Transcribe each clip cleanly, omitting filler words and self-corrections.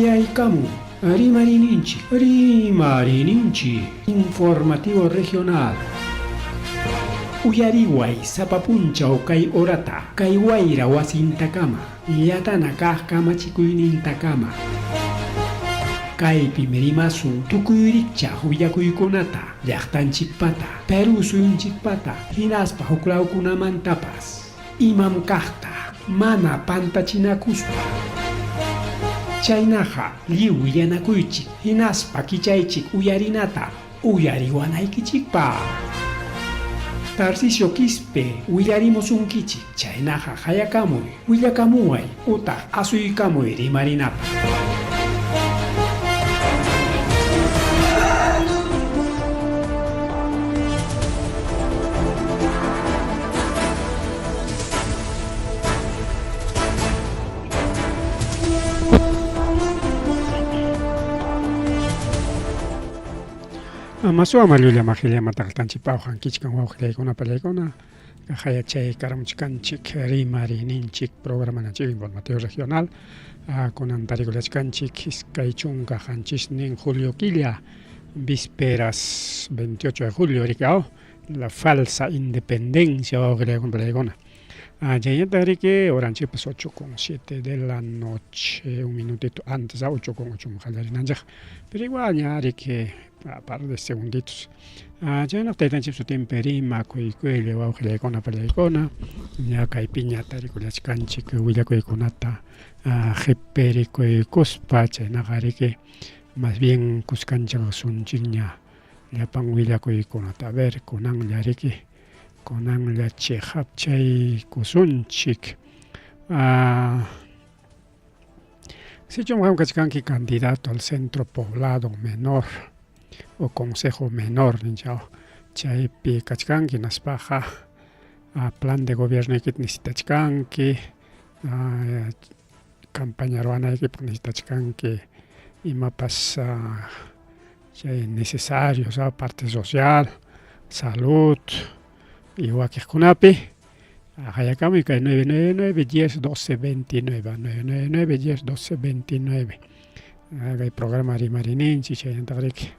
Qallaykamun Rimariyninchik, Rimariyninchik Informativo Regional. Uyariway sapa punchaw kay horata, kay wayra wasintakama, llatana kaq kamachikuynintakama. Kaypim rimasun tukuy rikchaq willakuykunata, llaqtanchikpata, Perú suyunchikpata, hinaspa huklawkunamantapas. Imam kaqta mana pantachinakuspa. Chaynaqa lliw willanakuychik hinaspa kichaychik uyarinata uyariwanaykichikpaq. Tarcisio Quispe willarimusunkichik, chaynaqa qayakamuy, willakamuway utaq asuykamuy rimarinapaq. Masuwa mallulla majillama taqtanchik pawqan kichkan wawqillaykuna pallaykuna qaya chay karamuchkanchik rimariyninchik programanchik informativo regional kunan tarikullachkanchik 27 julio killa vísperas 28 de julio riki aw la falsa independencia wawqillaykuna pallaykuna chaynataq riki horanchikpas 8 con 7 de la noche un minutito antes 8 con 8 qallarinanchik pero igual ña riki par de segunditos chaynaq taytanchik sutinpi rimakuykuylla wawqillaykuna pallaykuna ña kaypiña tarikullachkanchik willakuykunata qipirikuykuspa chaynaqa riki más bien kuskanchasunchikña llapan willakuykunata a ver kunanlla riki kunanlla chiqapchaykusunchik. Sichum qam kachkanki candidato al centro poblado menor o consejo menor ninchaw chaypi kachkanki hinaspaqa plan de gobiernoykita necesitachkanki campaña ruwanaykipaq necesitachkanki imapas chay necesario parte social, salud y wakiqkunapi qayakamuy kay 999 10 12 29 999 10 12 29 kay programa rimariyninchik chaynataq riki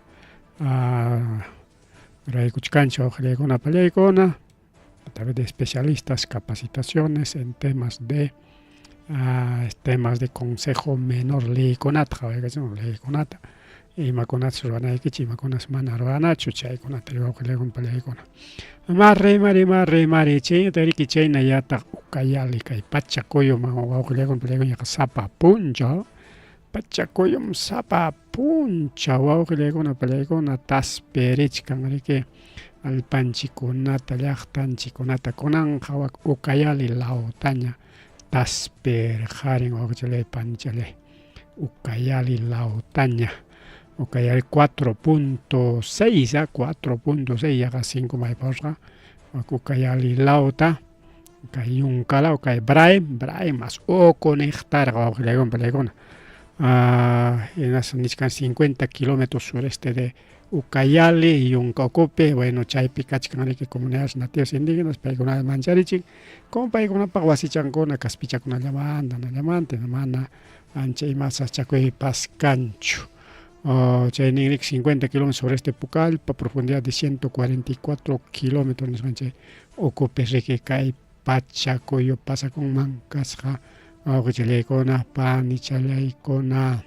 ruraykuchkanchik wawqillaykuna pallaykuna a través de especialistas capacitaciones en temas de temas de consejo menor leykunata qhawaykachun leykunata imakunatas ruwanaykichik imakunas mana ruwanachu chaykunata wawqillaykuna pallaykuna ma rimari ma rimari chaynata riki chaynallataq Ucayali kay Pachacuyuman wawqillaykuna pallaykuna yaqa sapa punchaw Pachacuyum sapa punchaw wawqillaykuna pallaykuna taspirichkan riki allpanchikkunata llaqtanchikkunata kunanqa wak Ucayali lawtaña taspirqarin wawqichalay panichalay Ucayali lawtaña Ucayali 4.6 4.6 yaqa 5 maypawsqa wak Ucayali lawta kay yunkalaw kay Braem Braem mas uku niqtarqa wawqillaykuna pallaykuna hinaspa nichkan 50 kilómetros sureste de Ucayali yunka ukupi bueno chaypi kachkan riki comunidades nativas indígenas paykuna mancharichin como paykunapaq wasichankuna kaspichakunallamanta nallamanta mana ancha ima sasachakuypas kanchu chay nin riki 50 kilómetros sureste Pucallpa profundidad de 144 kilómetros nisqan chay ukupi riki kay Pachakuyu pasakunman kasqa wawqichallaykuna panichallaykuna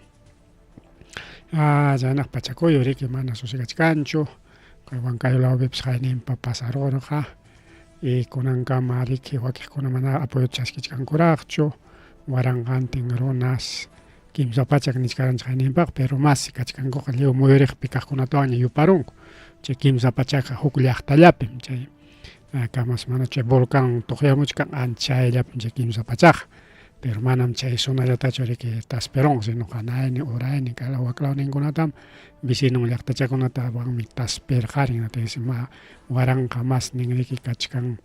chaynaq Pachakuyu riki mana susigachkanchu kay Huancayo lawpipas qayninpa pasarurqa y kunankama riki wakiqkuna mana apoyota chaskichkankuraqchu waranqantin runas 300 nichkaranchik qayninpaq pero mas kachkankuqa lliw muyuriqpi kaqkunatawanña yuparunku chay 300 huk llaqtallapim chay kamas mana chay volcán tuqyamuchkan anchayllapim chay 300 pero manam chay zonallatachu riki taspirunqa sino hanaynin uraynin kay waklawninkunatam vecinon llaqtachakunatawanmi taspirqarin ma waranqa masnin riki kachkan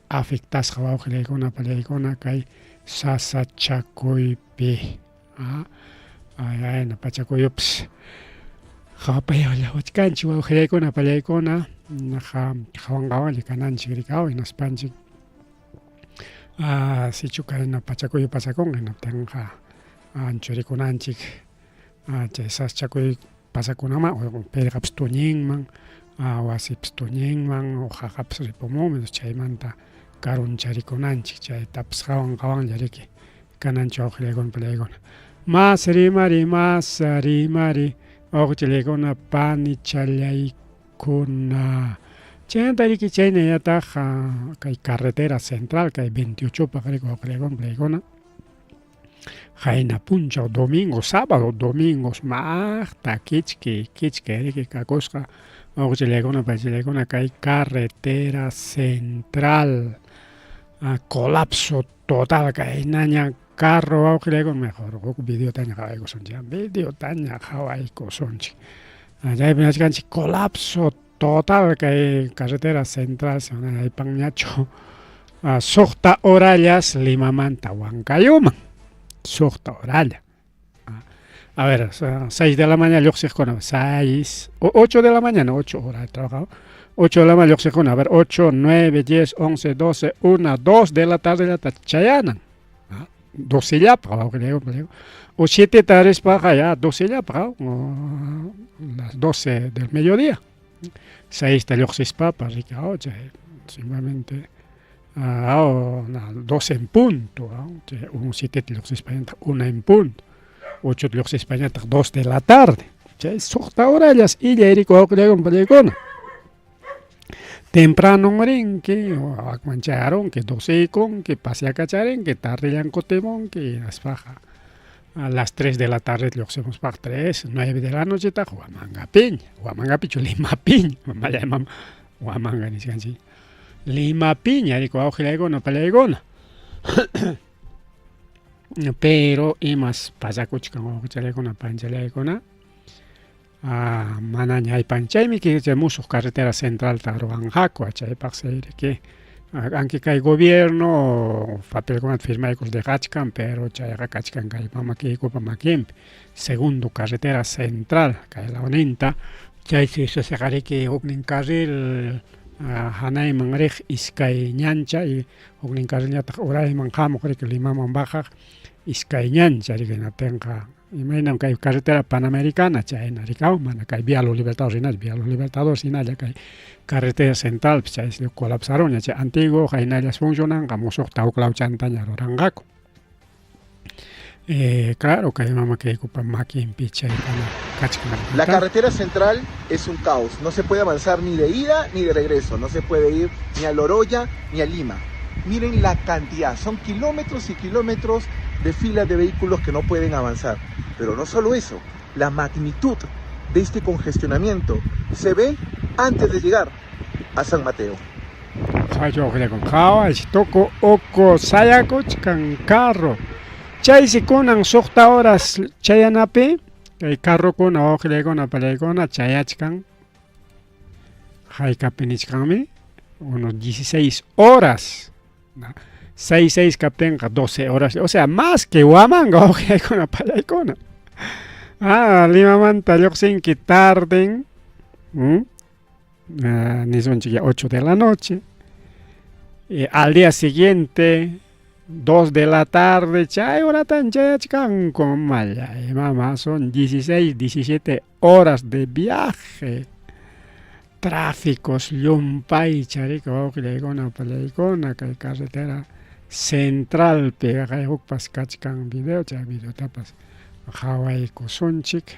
afectasqa wawqillaykuna pallaykuna kay sasachakuypi ayna Pachakuyupas qhawapayawallawachkanchik wawqillaykuna pallaykuna naqa qhawan qhawanlla kananchik riki aw hinaspanchik sichu kayna Pachakuyu pasakunqa hinaptinqa anchurikunanchik. Chay sasachakuy pasakunaman pirqapas tuñinman, wasipas tuñinman, qaqapas ripumunman, chaymanta karuncharikunanchik, chaytapas qawan qawanlla riki kananchik wawqillaykuna panillaykuna. Mas rimari, mas rimari wawqichallaykuna panichallaykuna. Chaymanta riki chaynallataq kay carretera central kay 28paq riki wawqillaykuna panillaykuna. Qayna punchaw domingo, sábado, domingos maqta kichki, kichki riki kakusqa wawqichallaykuna paychallaykuna kay carretera central colapso total kaynaña carro wawqillaykuna mejor huk videotaña qhawaykusunchik videotaña qhawaykusunchik chaypi nachkanchik colapso total kay carretera central mana aypanñachu suqta horallas Limamanta Huancayuman suqta horalla a ver 6 de la mañana lluqsiqkuna 6 8 de la mañana 8 horas trabajado 8 de la mañana lluqsiqkuna a ver 8 9 10 11 12 1 2 de la tarde chayanan docellapaq o 7 rispaqa ya docellapaq las 12 del mediodía 6ta lluqsispapas riki chay simplemente 12 en punto un 7ta lluqsispañataq 1 en punto 8ta lluqsispañataq 2 de la tarde chay suqta horallas illay riki wawqillaykuna pallaykuna tempranon rinki wakman chayarunki doceykunki pasyakacharinki tardillan kutimunki hinaspaqa a las 3 de la tarde lluqsimuspaqa 3 9 de la nochetaq Huamangapiña Huamangapichu Limapiña mamallay mama Huamanga nichkanchik Limapiña riki wawqillaykuna pallaykuna pero imas pasakuchkan wawqichallaykuna panchallaykuna manaña aypan chaymi chay musuq carretera centralta ruwanqaku chaypaqsi riki aunque kay gobierno papelkunata firmaykus dejachkan pero chayqa kachkan kay mama kiykupa makinpi segundo carretera central kay lawninta chaysi riki huknin carril hanayman riq iskay ñancha y huknin carrilñataq urayman hamuq riki Limaman bajaq iskay ñancha riki hinaptinqa imaynam kay carretera panamericana chayna rikaw mana kay Vía Los Libertadores hinachu Vía Los Libertadores hinalla kay carretera central chay colapsaruña chay antiguo hinallas funcionanqa musuqta huk lawchantaña ruranqaku. Claro kay mama kaykupa makinpi chaykuna kachkan. La carretera central es un caos, no se puede avanzar ni de ida ni de regreso, no se puede ir ni a Loroya ni a Lima. Miren la cantidad, son kilómetros y kilómetros de fila de vehículos que no pueden avanzar. Pero no solo eso, la magnitud de este congestionamiento se ve antes de llegar a San Mateo. Tuku uku sayakuchkan carro chaysi kunan suqta horas chayanapi kay carrokuna wawqillaykuna pallaykuna chayachkan haykapi nichkanmi unos 16 horas 6 6 kaptinqa 12 horas o sea más que Huamanga wawqillaykuna pallaykuna Limamanta lluqsinki tarden nisunchik ya 8 de la noche al día siguiente 2 de la tarde chay horatan chayachkanku mallay mama son 16 17 horas de viaje tráficos llumpaycha riki wawqillaykuna pallaykuna kay carretera centralpi kay hukpas kachkan video chay videotapas qhawaykusunchik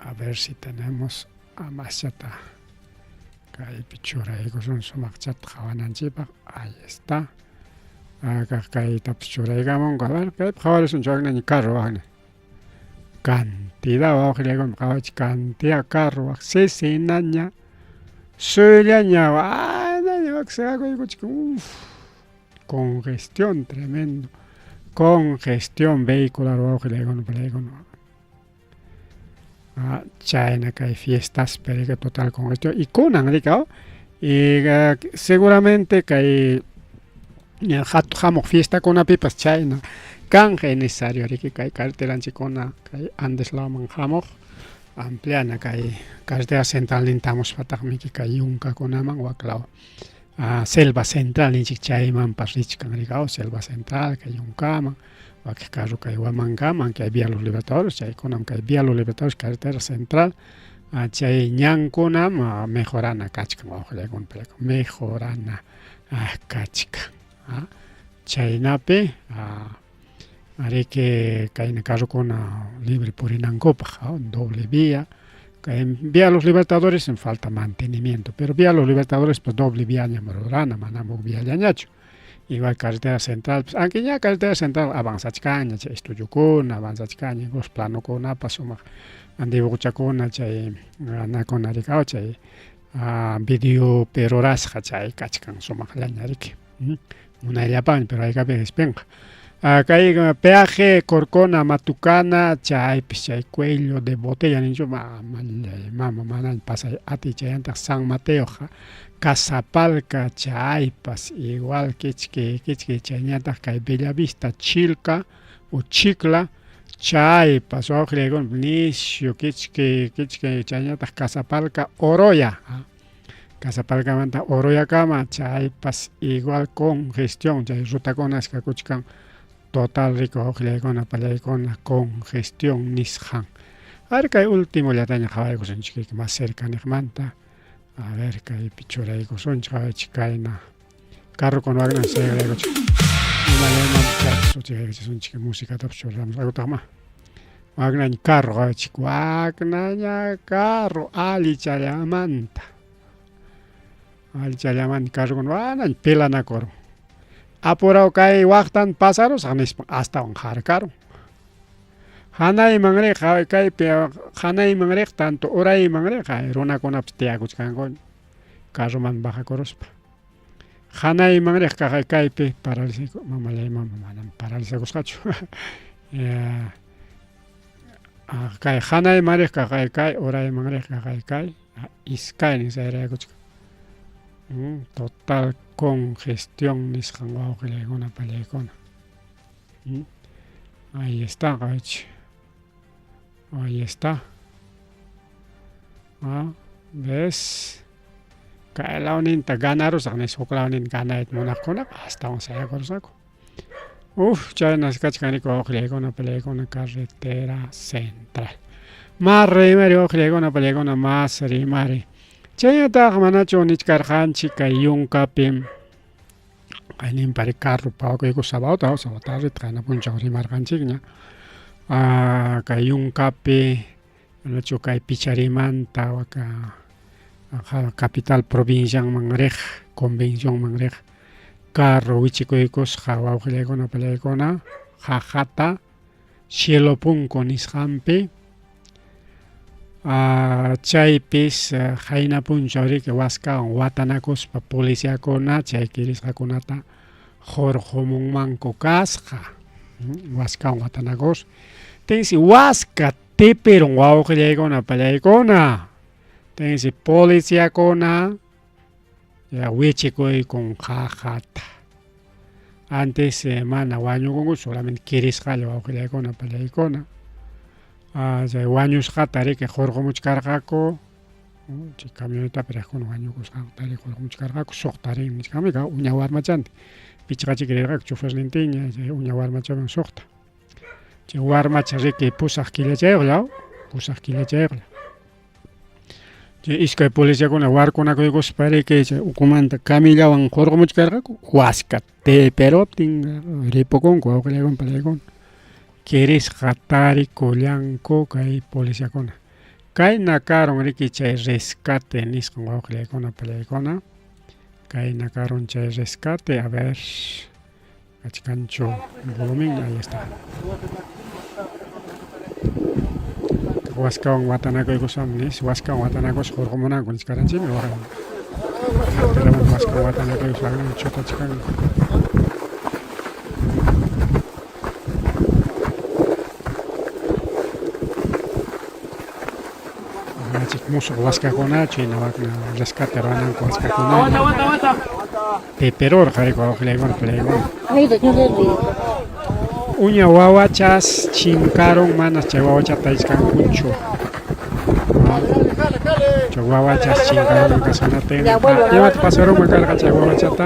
a ver si tenemos amaschata kaypi churaykusun sumaqchata qhawananchikpaq ahí está kaytapas churaykamunku a ver kaypi qhawarisunchik waknaña carro wakna cantidad wawqillaykuna qhawachik cantidad carro wak sisinaña suyllaña anaña wak saqakuykuchik uf congestión tremendo congestión vehicular wawqillaykuna pallaykuna chayna kay fiestas pero total congestión y kunan rikaw y seguramente kay hamuq fiestakunapipas chayna kanja necesario riki kay carreteranchikkuna kay Andes lawman hamuq ampliana kay carretera central nintamuspataqmi kay yunkakunaman waklaw. Selva Central ninchik chaymanpas richkan rikaw Selva Central kay yunkaman wakiq carro kay Huamangaman kay Vía Los Libertadores chaykunam kay Vía Los Libertadores carretera central chay ñankunam mejorana kachkan wawqillaykuna mejorana kachkan chaynapi ariki kayna carrokuna libre purinankupaq doble vía en Vía Los Libertadores falta mantenimiento pero Vía Los Libertadores pues doble viañam rurana manam huk viallañachu igual carretera central pues aunque ña carretera central avanzachkanña chay estudiokuna avanzachkanña incluso planokunapas sumaq dibujochakuna chay anakuna rikaw chay videopi rurasqa chay kachkan sumaqllaña riki munayllapaqña pero haykapi qispinqa kay peaje Corcona Matucana chaypis chay cuello de botella ninchu mamallay mama manaña pasay atiy chayantaq San Mateo Casapalca chaypas igual kichki kichki chayñataq kay Bellavista Chilca o Chicla chaypas wawqillaykuna nisyu kichki kichki chayñataq Casapalca Oroya Casapalcamanta Oroyakama chaypas igual congestión chay rutakunas kakuchkan total riku wawqillaykuna pallaykuna congestión nisqan. A ver kay ultimollataña qhawaykusunchik más cerca niqmanta a ver kaypi churaykusunchik qhawaychik kayna carrokuna wakna segraykuchik imallaymanpas musicatapas churamusqakutaqma waknaña carro qhawaychik waknaña carro allichallamanta allichallamanta carrokuna wanaña pelanakurun apuraw kay waqtan pasarusaq nispa astawan harkarun hanayman riq kaypi hanayman riq tanto urayman riq runakunapas tiyakuchkankuña carroman bajakuruspa hanayman riq kaq kaypi paralizaku mamallay mama manam paralizakusqachu kay hanayman riq kaq kay urayman riq kaq kay iskaynin sayrayakuchkan total congestión nisqan wawqillaykuna pallaykuna ahí está qhawaychik ahí está ves kay lawninta ganarusaq nispa huk lawninta ganayta munaqkunaqa astawan sayakurusqaku uf chaynas kachkan riki wawqillaykuna pallaykuna carretera central mas rimari wawqillaykuna pallaykuna mas rimari chaynataq manachu nichkarqanchik kay yunkapim qayninpari carro pawakuyku sabadota sábado tardeta qayna punchaw rimarqanchikña kay yunkapi manachu kay Picharimanta waka capital provincianman riq convencionman riq carro wichikuykusqa wawqillaykuna pallaykuna qaqata cielo punku nisqanpi chaypis qayna punchaw riki waskawan watanakuspa policiakuna chay kirisqakunata hurqumunmanku kasqa waskawan watanakus tinsi waska tipirun wawqillaykuna pallaykuna tinsi policiakuna wichikuykun qaqata antes mana wañukunkuchu solamente kirisqalla wawqillaykuna pallaykuna chay wañusqata riki hurqumuchkarqaku chay camionetapi riqkuna wañukusqankuta riki hurqumuchkarqaku suqta rin nichkanmi uña warmachantin pichqachiki rirqaku chofernintinña chay uña warmachawan suqta chay warmacha riki pusaq killachayuqlla pusaq killachayuqlla chay iskay policiakuna warkunakuykuspa riki chay ukumanta camillawan hurqumuchkarqaku waska tipiroptin ripukunku wawqillaykuna pallaykuna kirisqa tarikullanku kay policiakuna kayna karun riki chay rescate nisqan wawqillaykuna pallaykuna kayna karun chay rescate a ver kachkanchu volumen ahí está waskawan watanakuykuspa nis waskawan watanakuspa hurqumunanku nichkaranchikmi carreteramanta waskawan watanakuykuspa chutachkanku musuq waskakuna chayna wakna rescate ruwananku waskakuna tipirirqa riki wawqillaykuna pallaykuna uña wawachas chinkarun manas chay wawachata tarisqankuchu. Chay wawachas chinkarunman kasqanaptin imata pasarunman karqa chay wawachata?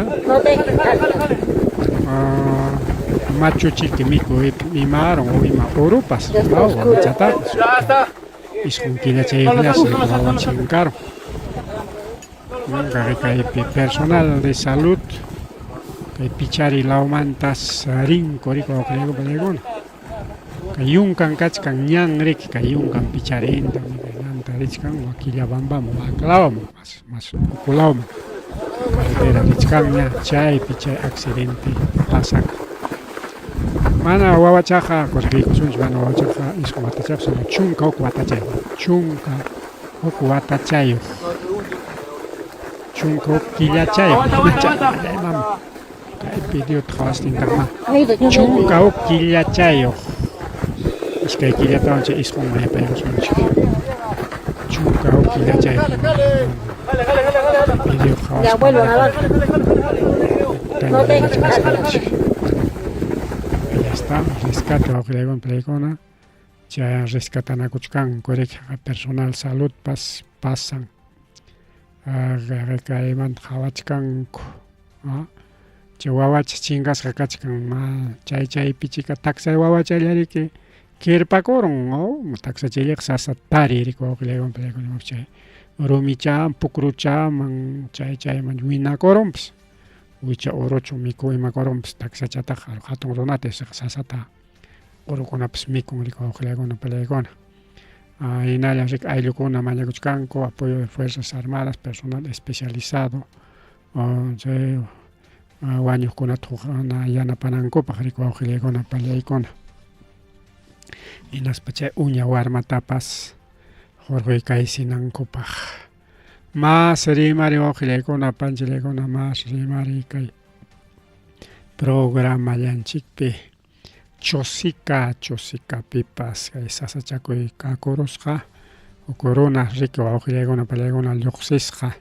Machu chiki miku imarun o ima urupas wawachatapas. Isqun killachayuqllas wawa chinkarun. Kaypi personal de salud kay Pichari lawmantas rinku riki wawqillayku. Kay yunkan kachkan ñan riki kay yunkan Picharinta ñanta richkan Waquillabambaman waklawman mas mas ukulawman carretera richkanña chaypi chay accidente pasakun. Mana wawachaqa corregiykusunchik mana wawachaqa isqun watachayuq sino 11 watachayuq 11 watachayuq 11 killachayuq mama kay videota qhawasqintaqma 11 killachayuq iskay killatawan chay isqun mayapaykusunchik 11 killachayuq video qhawaspa ya está rescate wawqillaykuna palaykuna chay rescatanakuchkanku riki personal saludpas pasan kaymanta qhawachkanku chay wawacha chinkasqa kachkan chay chaypi chika taksay wawachalla riki kirpakurun taksachayllaqa sasa tariy riki wawqillaykuna palaykuna chay rumichaman pukruchaman chay chayman winakurunpas wicha uruchu miku imakurunpas taksachataqa hatun runata sasata urukunapas mikun riki wawqillaykuna palaykuna hinalla riki ayllukuna mañakuchkanku apoyo de fuerzas armadas personal especializado chay wañuqkunata yanapanankupaq riki wawqillaykuna palaykuna hinaspa chay uña warmatapas hurquykaysinankupak mas rimari wawqillaykuna panchillaykuna mas rimari kay programallanchikpi Chosica Chosicapipas kay sasachakuy kakurusqa huk runa riki wawqillaykuna pallaykuna lluqsisqa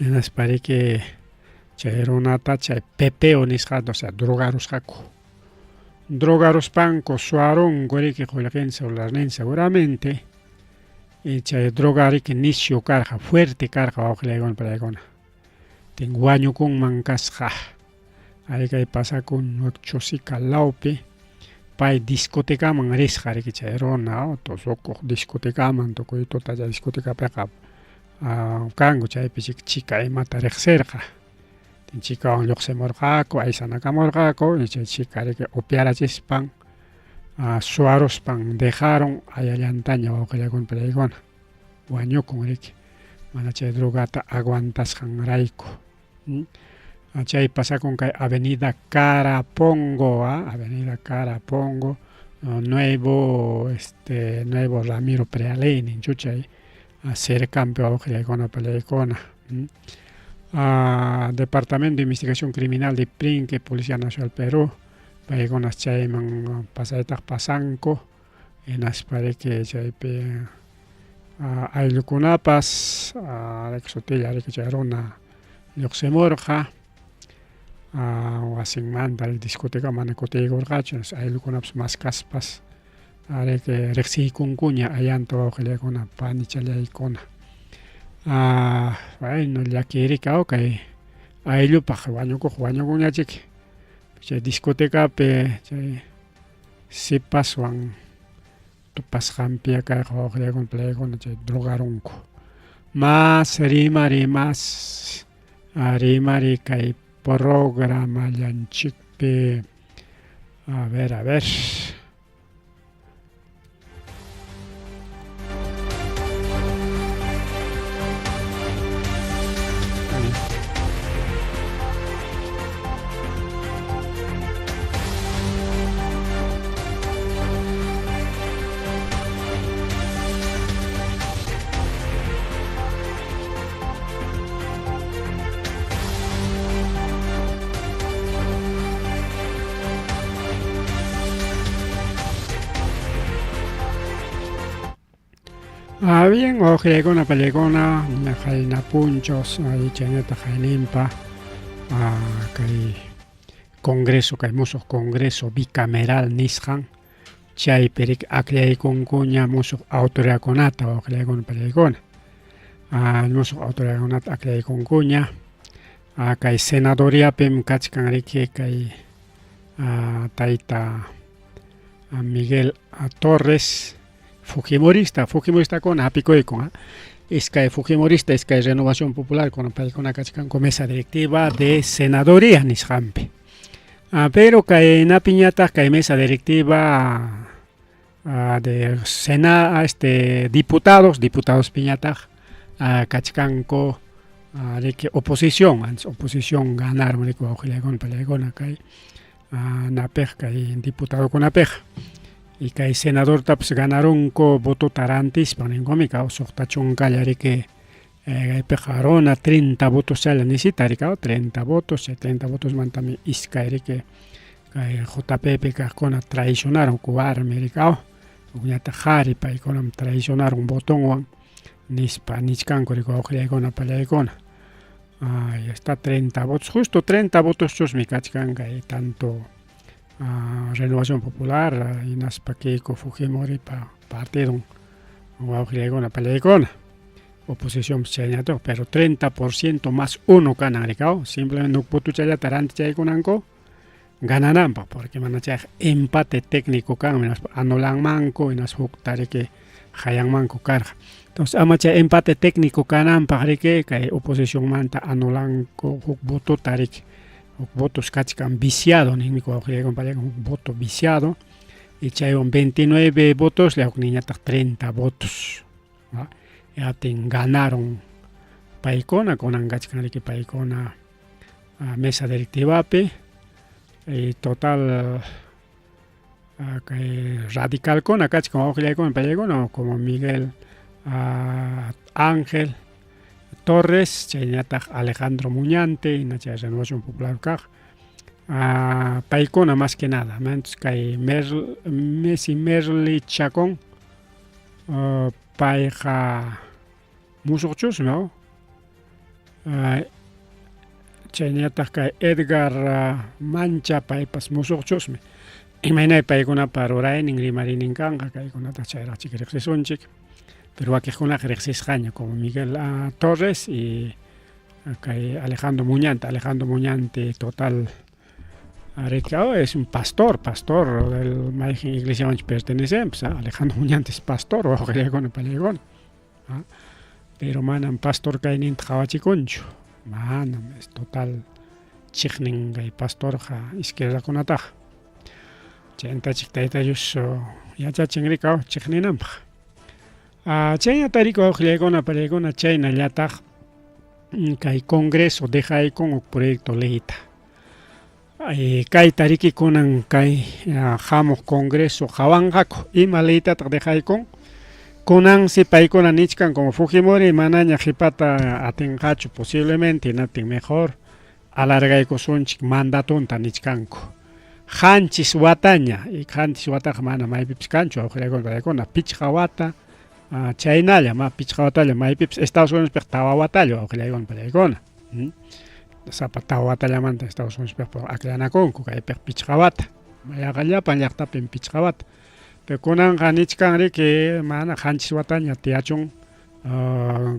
hinaspa riki chay runata chay pepeo nisqata o sea drogarusqaku drogaruspanku suwarunku riki qullqin celularnin seguramente y chay droga riki nisyu karqa fuerte karqa wawqillaykuna pallaykuna tin wañukunman kasqa ari kay pasakun wak Chosica lawpi pay discotecaman risqa riki chay runa tusukuq discotecaman tukuy tuta chay discotecapiqa kanku chaypi chika imata riqsirqa chikawan lluqsimurqaku aysanakamurqaku chay chika riki upiarachispan suwaruspan dejaron ayallantaña wawqillakuna pallaykuna wañukun riki mana chay drogata aguantasqanrayku chay pasakun kay avenida Carapongo avenida Carapongo nuevo este nuevo Ramiro Prealey ninchu chay cercanpi wawqillaykuna pallaykuna Departamento de Investigación Criminal de Prinque Policía Nacional Perú paykunas chayman pasaytaq pasanku hinaspa riki chaypi ayllukunapas riki sutilla riki chay runa lluqsimurqa wasinmanta discoteca mana kutiykurqachu ayllukunapas maskaspas riki riqsiykunkuña ayanta wawqillaykuna panichallaykuna bueno llakiy riki kay ayllupaq wañukuq wañukunñachik chay discotecapi chay sipaswan tupasqanpi kayqa wawqillaykuna palaykuna chay drogarunku mas rimari mas rimari kay programallanchikpi a ver a ver. Ah, bien, wawqillaykuna pallaykuna ñaqayna punchos chaynataq hayninpa kay congreso kay musuq congreso bicameral nisqan. Chaypi riki akllaykunkuña musuq autoridadkunata wawqillaykuna pallaykuna. Musuq autoridadkunata akllaykunkuña. Kay senadoriapim kachkan riki kay tayta Miguel Torres Fujimorista, Fujimoristakuna hapikuykun. Iskay Fujimorista, iskay Renovación Popular, kuna paykuna kachkanku mesa directiva de senadoría nisqanpi. Pero kay napiñataq kay mesa directiva de sena este diputados, diputados piñataq kachkanku riki oposición, antes oposición ganaron riki wawqillaykuna pallaykuna kay napiq kay diputadokunapiq. Y kay senadortapas ganarunku votota rantispa ninkumi 60 riki kaypiqa runa 30 votoschalla necesita riki 30 votos, chay 30 votosmantami iskay riki kay JPP kaqkuna traicionaron warmi riki hukñataq qhari paykunam traicionaron votonwan nispa nichkanku riki wawqillaykuna pallaykuna. Ahí está 30 votos, justo 30 votos chusmi kachkan kay tanto Renovación Popular hinaspa Keiko Fujimoripa partidon wawqillaykuna pallaykuna. Oposición chayñataq, pero 30% más uno kanan rikaw, simplemente huk votochallata rantichaykunanku ganananpaq, porque mana chayqa empate técnico kanmi, hinaspa anulanmanku hinaspa hukta riki hayanmanku karqa. Entonces ama chay empate técnico kananpaq riki kay oposicionmanta anulanku huk votota riki, huk votos kachkan viciado ninmi wawqillaykuna pallaykuna, huk voto viciado y chaywan 29 votos hukninñataq 30 votos. Hinaptin ganaron paykuna, kunan kachkan riki paykuna mesa directivapi y total kay radicalkuna kachkan wawqillaykuna pallaykuna como Miguel Ángel Torres, chayñataq Alejandro Muñante, hina chay Renovación Popular kaq. Paykuna más que nada, entonces kay Messi Merli Chacón payqa musuqchusmi chayñataq kay Edgar Mancha paypas musuqchusmi. Imaynay paykunapa ruraynin rimariynin kanqa kaykunata chayraq chik riqsisunchik, pero wakiqkunaqa riqsisqaña como Miguel Torres y kay Alejandro Muñante. Alejandro Muñante total riki es un pastor, pastor del mayqin iglesiamanchus pertenecen, pues, Alejandro Muñante es pastor wawqillaykuna pallaykuna. Pero manam pastor kayninta qawachikunchu, manam, es total chiqnin kay pastorqa izquierdakunataqa. Chayntachik tayta Dios yachachin rikaw chiqninanpaq. Chaynata riki wawqillaykuna pallaykuna chaynallataq kay Congreso dejaykun huk proyecto leyta. Kayta riki kunan kay hamuq Congreso qawanqaku ima leytataq dejaykun. Kunansi paykuna nichkan como Fujimori manaña qhipata atinqachu posiblemente hinaptin mejor alargaykusunchik mandatunta nichkanku. 7 wataña, y 7 wataqa mana maypipas kanchu wawqillaykuna pallaykuna, 5 wata chaynalla, ma 5 watalla maypipas Estados Unidospiqa 4 watalla wawqillaykuna pallaykuna. Sapa 4 watallamanta Estados Unidospiqa aklanakunku, kaypiqa 5 wata. Yaqa llapan llaqtapim 5 wata. Pero kunanqa nichkan riki mana 7 wataña tiyachun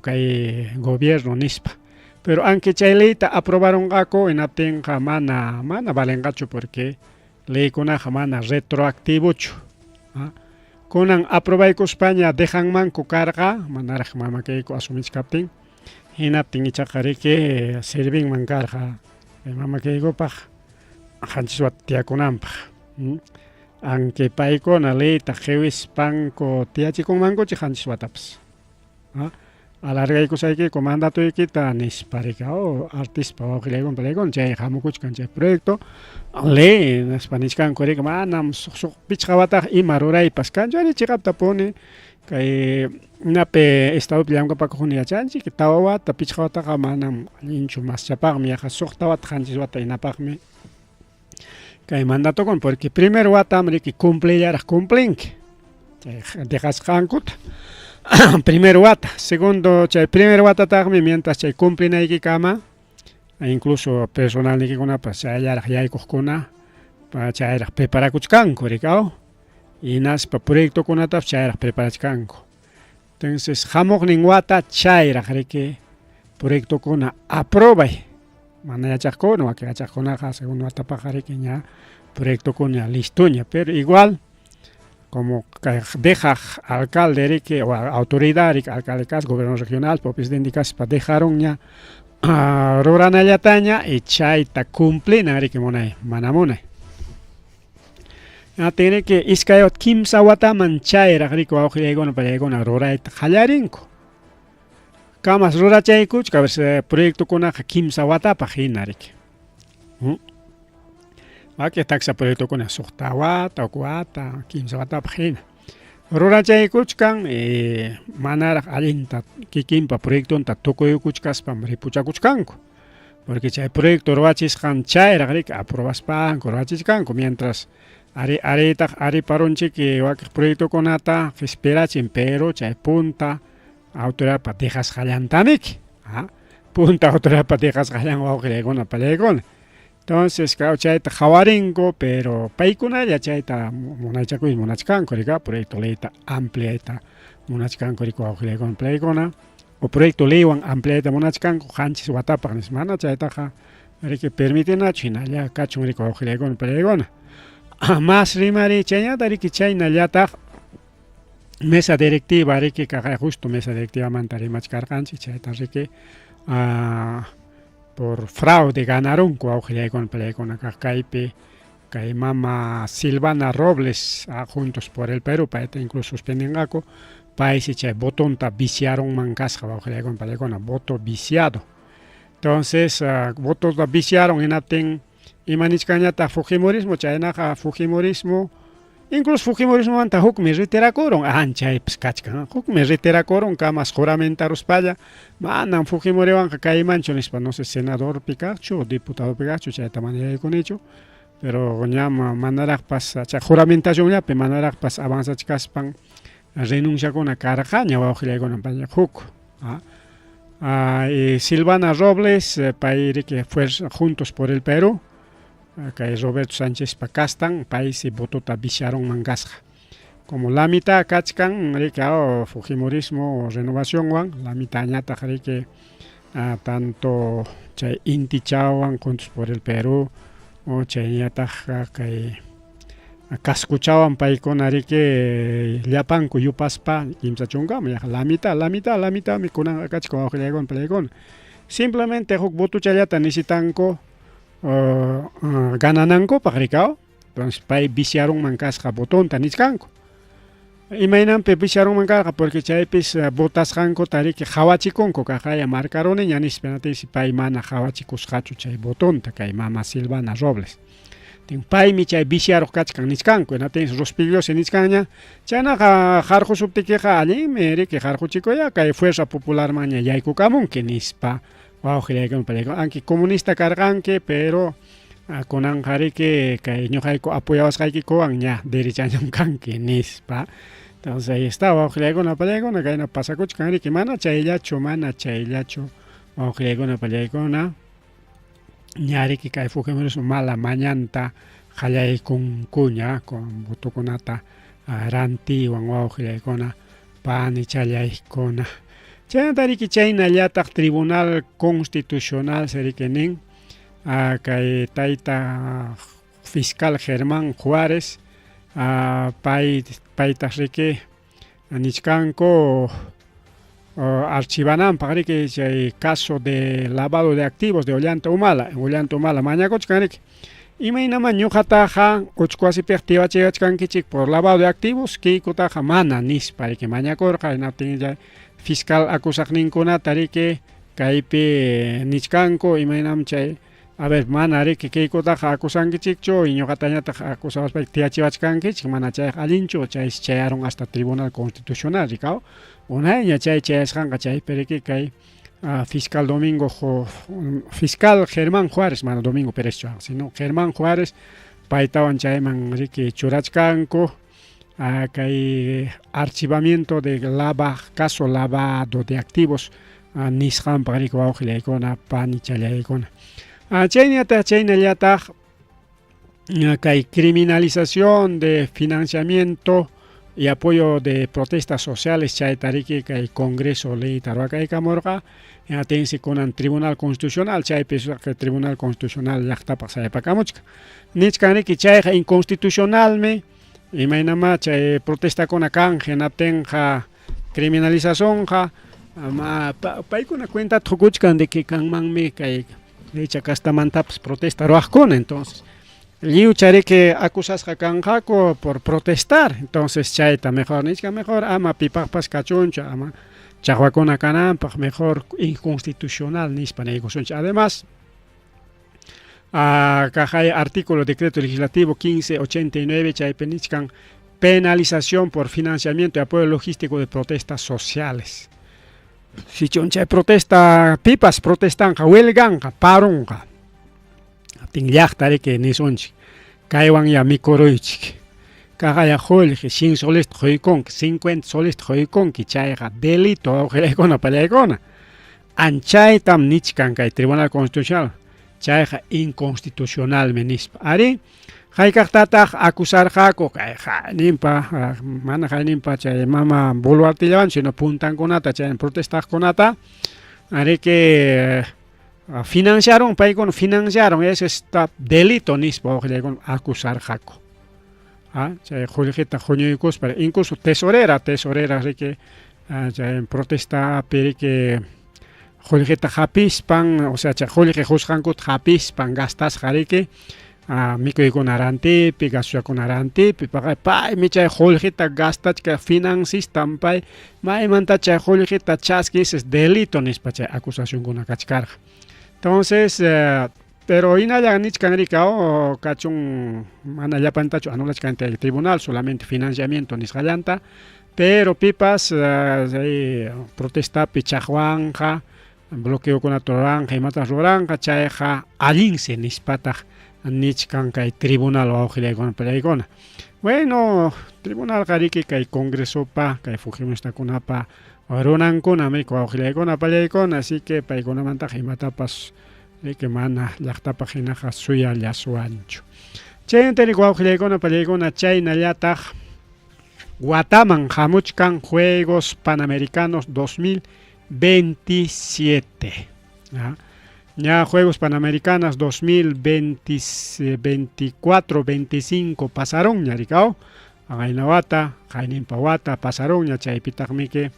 kay gobierno nispa. Pero aunque chay leyta aprobaronqaku hinaptinqa mana valenqachu porque leykunaqa mana retroactivochu. Kunan aprobaykuspaña dejanmanku karqa manaraq mama Keiko asumichkaptin hinaptin ichaqa riki servinman karqa mama Keikopaq 7 wata tiyakunanpaq. Aunque paykuna leyta qiwispanku tiyachikunmankuchik 7 watapas. Alargaykusaykiku mandatoykita nispa riki artispa wawqillaykuna pallaykuna chay hamukuchkan chay proyecto ley nispa nichkanku riki manam suq 5 wataqa ima ruraypas kanchu ari chiqaptapuni kay napi estadopi llamk'apakuqkuna yachanchik 4 wata 5 wataqa manam allinchu maschapaqmi yaqa 6 wata 7 wata hinapaqmi kay mandatokuna porque primer watam riki cumplillaraq cumplinki chay dejasqankuta. Primer wata, segundo chay primer watataqmi mientras chay cumplinaykikama incluso personalnikikunapas chayllaraq yaykuqkuna chayraq preparakuchkanku rikaw. Hinaspa proyectokunatapas chayraq preparachkanku. Entonces hamuqnin wata chayraq riki proyectokuna aprobay. Mana yachaqkuna, wakin yachaqkunaqa segundo watapaqqa riki ña proyectokuna listoña, pero igual como dejaq alcalde riki o autoridad riki alcalde kaspa, gobierno regional o presidente kaspa dejarunña ruranallataña y chayta cumplinan riki munay, mana munay. Atinriki iskay kimsa wataman chayraq riki wawqillaykuna pallaykuna rurayta qallarinku. Kamas rurachaykuchka a veces proyectokunaqa kimsa watapaq hina riki. Wakin taksa proyectokuna suqta wata, huk wata, kimsa watapaq hina. Rurachaykuchkan manaraq allinta kikinpa proyectonta tukuykuchkaspam ripuchakuchkanku. Porque chay proyecto ruwachisqan chayraq riki aprobaspanku ruwachichkanku mientras ari ariytaq ariparunchik wakiq proyectokunata qispirachin pero chay punta autoridadpa dejasqallantamiki punta autoridadpa dejasqallan wawqillaykuna pallaykuna. Entonces claro chayta qhawarinku pero paykunalla chayta munaychakuy munachkanku rika proyecto leyta ampliayta munachkanku rika wawqillaykuna pallaykuna o proyecto leywan ampliayta munachkanku qanchis watapaq nispa mana chaytaqa riki permitinachu hinalla kachun riki wawqillaykuna pallaykuna. Mas rimariy chayñata riki chaynallataq mesa directiva riki kaqay justo mesa directivamanta rimachkarqanchik chayta riki por fraude ganarunku wawqillaykuna pallaykuna kaq kaypi kay mama Silvana Robles Juntos por el Perú payta incluso suspendinqaku paysi chay votonta viciarunman kasqa wawqillaykuna pallaykuna voto viciado entonces votota viciarun hinaptin ima nichkanñataq fujimorismo chaynaqa fujimorismo incluso fujimorismomanta hukmi retirakurun anchaypas kachkan hukmi retirakurun kamas juramentaruspalla manam fujimoriwanqa kaymanchu nispa no sé senadorpi kaqchu diputadopi kaqchu chayta mana yaykunichu pero ñam manaraqpas chay juramentacionllapi manaraqpas avanzachkaspan renunciakuna karqaña wawqillaykuna huk Silvana Robles pay riki Fuerza Juntos por el Perú kay Roberto Sánchezpa kastan paysi votota viciarunman kasqa como la mitad kachkan riki fujimorismo renovacionwan la mitadñataq riki tanto chay Intichawan Juntos por el Perú o chayñataq kay Cascochawan paykuna riki llapanku yupaspa kimsa chunkama yaqa la mitad, la mitad, la mitadmi kunanqa kachkan wawqillaykuna pallaykuna. Simplemente huk votochallata necesitanku gananankupaq rikaw. Entonces pay viciarunman kasqa votonta nichkanku. Imaynanpi viciarunman karqa porque chaypis votasqankuta riki qawachikunku kaqaya marcaruniña nispa hinaptinsi pay mana qawachikusqachu chay votonta kay mama Silvana Robles. Paymi chay viciaruq kachkan nichkanku hinaptinsi Rospigliosi nichkanña chaynaqa qarqusuptikiqa allinmi riki qarquchikuya kay Fuerza Popularmanña yaykukamunki nispa wawqillaykuna pallaykuna anki comunista karqanki pero kunanqa riki kay ñuqayku apoyawasqaykikuwan ña derechañam kanki nispa. Entonces ahí está wawqillaykuna pallaykuna kayna pasakuchkan riki mana chayllachu mana chayllachu wawqillaykuna pallaykuna ña riki kay fujimorismo mala mañanta qallaykunkuña con votokunata rantiwan wawqillaykuna panichallaykuna. Chaynata riki chaynallataq Tribunal Constitucional se riki nin kay tayta fiscal Germán Juárez pay paytaq riki nichkanku archivananpaq riki chay caso de lavado de activos de Ollanta Humala, Ollanta Humala mañakuchkan riki. Imaynaman ñuqataqa uchku wasipiqa tiwachiwachkankichik por lavado de activos kiykutaqa mana nispa riki mañakurqa hinaptin chay fiscal acusaqninkunata riki kaypi nichkanku imaynam chay a ver mana riki kiykutaqa acusankichikchu y ñuqatañataq acusawaspayki tiyachiwachkankichik mana chayqa allinchu chaysi chayarun hasta Tribunal Constitucional rikaw unayña chay chayasqanqa chaypi riki kay fiscal Domingo fiscal Germán Juárez mana Domingo Pérezchu sino Germán Juárez paytawan chayman riki churachkanku kay archivamiento de lava caso lavado de activos nisqanpaq riki wawqillaykuna panichallaykuna chaynallataq chaynallataq. Kay criminalización de financiamiento y apoyo de protestas sociales chayta riki kay Congreso leyta ruwakaykamurqa, hinaptinsi kunan Tribunal Constitucional chaypi Tribunal Constitucional llaqtapaq sayapakamuchkan. Nichkan riki chayqa inconstitucionalmi, imaynamá chay protestakuna kan hinaptinqa criminalizacionqa ma paykuna cuentata qukuchkan de que kanmanmi kay derecha castamantapas protesta ruwaqkuna, entonces lliwcha riki acusasqa kanqaku por protestar, entonces chayta mejor nichkan mejor ama pipaqpas kachunchu, ama chaqwakuna kananpaq mejor inconstitucional nispa niykusunchik. Además, kaqay artículo decreto legislativo 1589 chaypi nichkan penalización por financiamiento y apoyo logístico de protestas sociales. Sichun chay protesta pipas protestanqa, huelganqa, parunqa. Aptin llaqta riki nisunchik, kaywanya mikuruychik. Kaqaya qullqi 100 solesta quykunki, 50 solesta quykunki, chayqa delito wawqillaykuna pallaykuna. Anchaytam nichkan kay Tribunal Constitucional, chayqa inconstitucionalmi nispa. Arí, hayk'aqtataq acusarqaku kay hayninpa, mana hayninpa chay mama Boluartellawan, sino puntankunata chay protestaqkunata, ariki financiaron, paykuna financiaron, ese está delito nispa wawqillaykuna acusarqaku. Chay qullqita huñuykuspa, incluso tesorera, tesorera riki chay protestapi riki qullqita hapispan, o sea chay qullqi qusqankuta hapispan gastasqa riki mikuykuna rantipi, gasochakuna rantipi, paymi chay qullqita gastachka financistan pay, maymanta chay qullqita chaski, ese es delito nispa chay acusacionkuna kachkarqa. Entonces, pero hinalla nichkan riki kachun mana llapantachu anulachkan chay tribunal, solamente financiamiento nisqallanta, pero pipas chay protestapi chaqwanqa, bloqueokunata ruranqa, imatas ruranqa, chayqa allinsi nispataq nichkan kay tribunal wawqillaykuna pallaykuna. Bueno, tribunalqa riki kay congresopa, kay fujimostakunapa runankunam wawqillaykuna pallaykuna, así que paykunamantaqa imatapas riki mana llaqtapaq hinaqa suyallasuwanchu. Chaynata riki wawqillaykuna pallaykuna, chaynallataq wataman hamuchkan Juegos Panamericanos 2027. Ña Juegos Panamericanos 2024, 25 pasaron ña rikao, qayna wata, qayninpa wata pasaron ña, chaypitaqmiki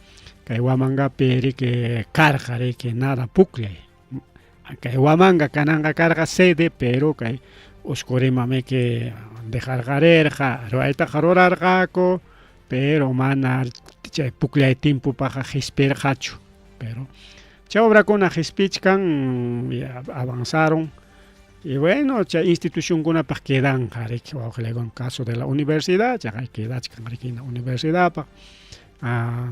kay Huamangapi riki karqa riki nada pukllay. Kay Huamanga kananqa karqa sede, pero kay Oscorimamiki dejarqarirqa, ruwaytaqa rurarqaku, pero mana chay pukllay tiempopaqqa qispirqachu. Pero chay obrakuna qispichkan, avanzaron, y bueno, chay institucionkunapaq quedanqa riki wawqillaykuna, caso de la universidad, chayqa quedachkan riki universidadpaq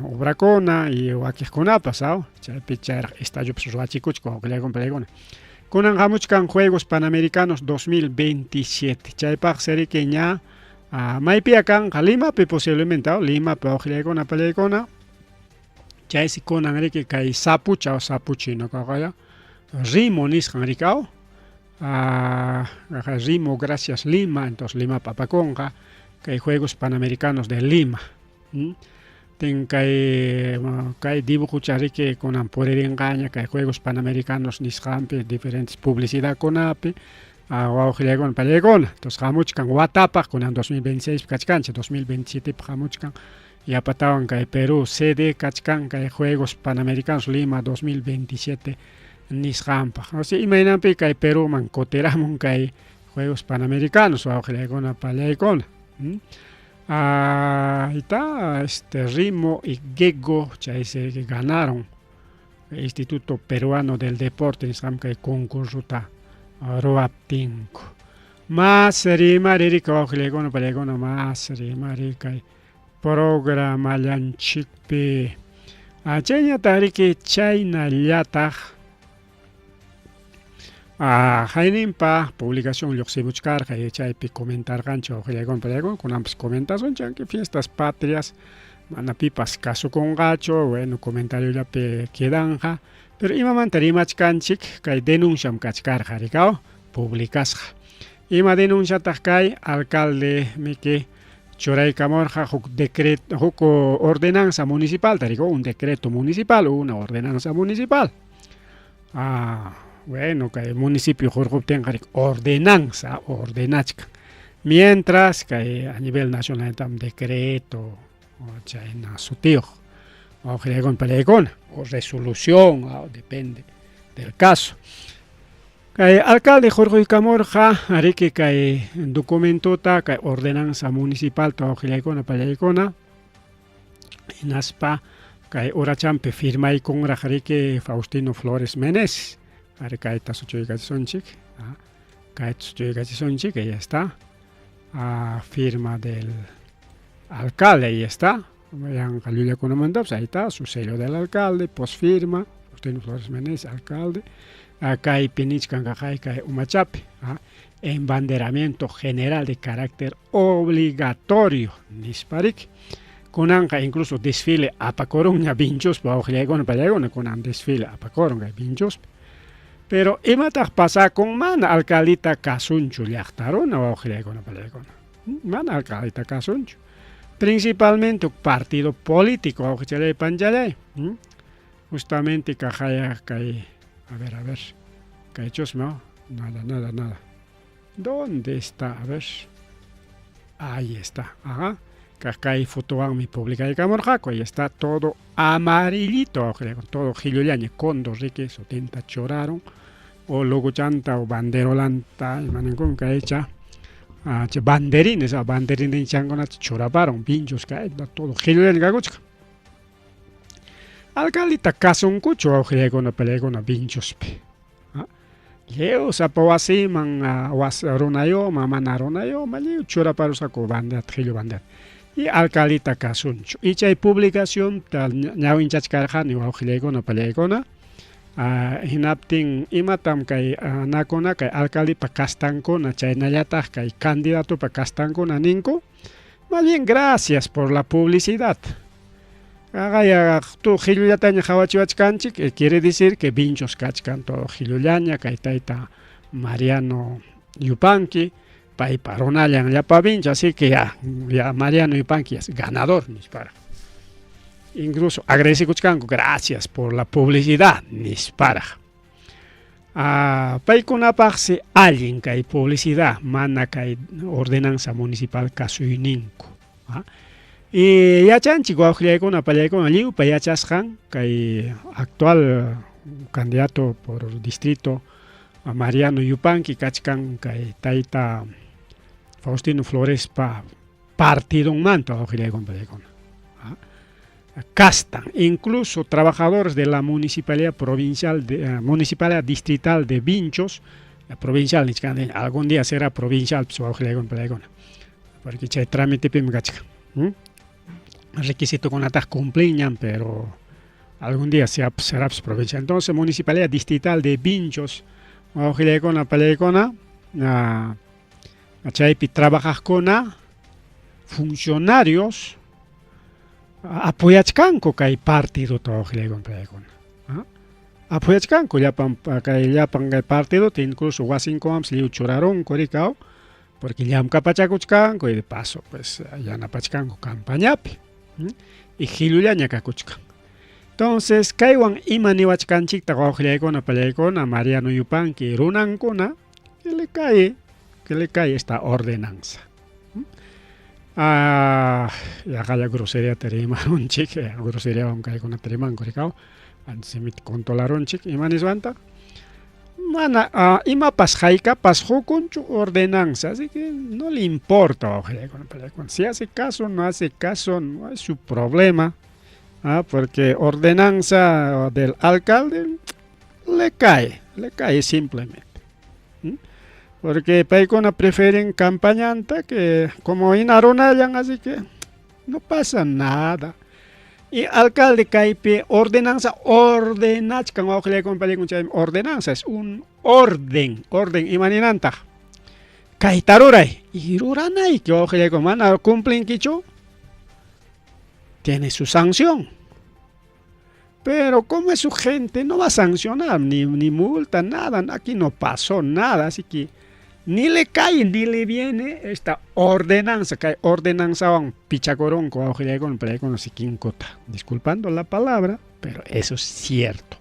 obrakuna y wakiqkunapas, chaypi chayraq estadiopas ruwachikuchkan wawqillaykuna pallaykuna. Kunan hamuchkan Juegos Panamericanos 2027, chaypaqsi riki ña maypiya kanqa, Limapi posiblemente, Limapi wawqillaykuna pallaykuna. Chaysi kunan riki kay sapucha o sapuchi ñuqaqa Rimo nisqan riki Rimo gracias Lima, entonces Limapa apakunqa kay Juegos Panamericanos de Lima. Tin kay kay dibujocha riki kunan puririnqaña kay Juegos Panamericanos nisqanpi diferentes publicidadkunapi wawqillaykuna pallaykuna. Entonces hamuchkan watapaq kunan 2026 kachkanchik, 2027 hamuchkan yapatawan kay Perú sede kachkan kay Juegos Panamericanos Lima 2027 nisqanpaq. O sea, imaynanpi kay Perúman kutiramun kay Juegos Panamericanos wawqillaykuna pallaykuna. Ahí está, Rimo y Gego, chay se ganaron Instituto Peruano del Deporte nisqan kay concursota ruwaptinku. Mas rimari wawqillaykuna pallaykuna, mas rimari kay programallanchikpi. Chayñataq riki chaynallataq hayninpa publicación lluqsimuchkarqa, chaypi comentarqanchik wawqillaykuna pallaykuna, kunanpas comentasunchik, aunque fiestas patrias mana pipas kasukunqachu, bueno, comentariollapi quedanqa, pero imamanta rimachkanchik, kay denunciam kachkarqa rikaw publicasqa. Ima denunciataq kay alcalde miki churaykamurqa huk decreto huk ordenanza municipal tariku un decreto municipal una ordenanza municipal. Ah, bueno, kay municipio hurquptinqa ordenanza ordenachkan. Mientras kay a nivel nacional tam decreto chayna sutiyuq wawqillaykuna palaykuna o resolución depende del caso. Kay alcalde hurquykamurqa riki kay documentota kay ordenanza municipalta wawqillaykuna pallaykuna hinaspa kay urachanpi firmaykunraq riki Faustino Flores Meneses ari kayta suchuykachisunchik kayta suchuykachisunchik ahí está firma del alcalde ahí está yanqa llullakunamantapas ahí está su sello del alcalde posfirma Faustino Flores Meneses alcalde kaypi nichkan kaqay kay umachapi embanderamiento general de carácter obligatorio nispa riki kunanqa incluso desfile apakurunña Vinchuspi wawqillaykuna pallaykuna kunan desfile apakurun kay Vinchuspi pero imataq pasakun mana alcaldita kasunchu llaqta runa wawqillaykuna pallaykuna mana alcaldita kasunchu principalmente partido político wawqichalay panchalay justamente kaqaya kay a ver a ver kaychusmi nada nada nada ¿dónde está? A ver ahí está ajá kay fotowanmi publicaykamurqaku ahí está todo amarillito todo qhillullaña cóndor riki sutinta churaron o logochanta o banderolanta imaninkum kaycha chay banderines banderininchankunata churaparon Vinchos kay todo qhillullaña kakuchkan alcaldita kasunkuchu wawqillaykuna palaykuna Vinchospi lliw sapa wasiman runayuman mana runayuman lliw churaparusqaku banderata qhillu banderata y alcaldita kasunchu y chay publicacionta ñawinchachkarqani wawqillaykuna pallaykuna hinaptin imatam kay anakuna kay alcaldepa kastankuna chaynallataq kay candidatopa kastankuna ninku más bien gracias por la publicidad Qaqaya tu qhillullataña qhawachiwachkanchik quiere decir que Vinchos kachkan todo qhillullaña kay tayta Mariano Yupanqui paypa runallan llapa Vincho así que ya, ya Mariano Yupanqui es ganador nisparaq incluso agradecekuchkanku gracias por la publicidad nisparaq paykunapaqsi allin kay publicidad mana kay ordenanza municipal kasuyninku y yachanchik wawqillaykuna pallaykuna lliwpa yachasqan kay actual candidato por distrito Mariano Yupanqui kachkan kay tayta Faustino Florespa partidonmanta wawqillaykuna pallaykuna castan incluso trabajadores de la municipalidad provincial de, municipalidad distrital de Vinchos provincial nichkan algún día será provincial pues wawqillaykuna pallaykuna porque chay trámitepimi kachkan requisitokunataq cumplinñam pero algún día será pues, provincial entonces municipalidad distrital de Vinchos wawqillaykuna pallaykuna chaypi trabajaqkuna funcionarios apoyachkanku kay partidota wawqillaykuna pallaykuna apoyachkanku llapan kay llapan kay partidota incluso wasinkumanpas lliw churarunku rikaw porque llamkapachakuchkanku y de paso pues yanapachkanku campañapi y qhillullaña kakuchkan entonces kaywan ima niwachkanchiktaq wawqillaykuna pallaykuna Mariano Yupanqui runankuna que le cae que le cae esta ordenanza yaqalla groseriata rimarunchik groseriawan kaykunata rimanku rikaw simita controlarunchik ima niswantaq mana imapas haykapas hukunchu ordenanza así que no le importa wawqillaykuna pallaykuna si hace caso no hace caso no es su problema porque ordenanza del alcalde le cae simplemente porque paykuna prefieren campañanta que como hina runallan así que no pasa nada y alcalde kaypi ordenanza ordenachkan wawqillaykuna pallaykuna chaymi ordenanza es un orden orden imaninantaq kayta ruray y ruranayki wawqillaykuna mana cumplinkichu tiene su sanción pero como es su gente no va a sancionar ni multa nada aquí no pasó nada así que Ni le cae ni le viene esta ordenanza, kay ordenanzawan pichakurunku wawqillaykuna palaykuna sikinkuta. Disculpando la palabra, pero eso es cierto.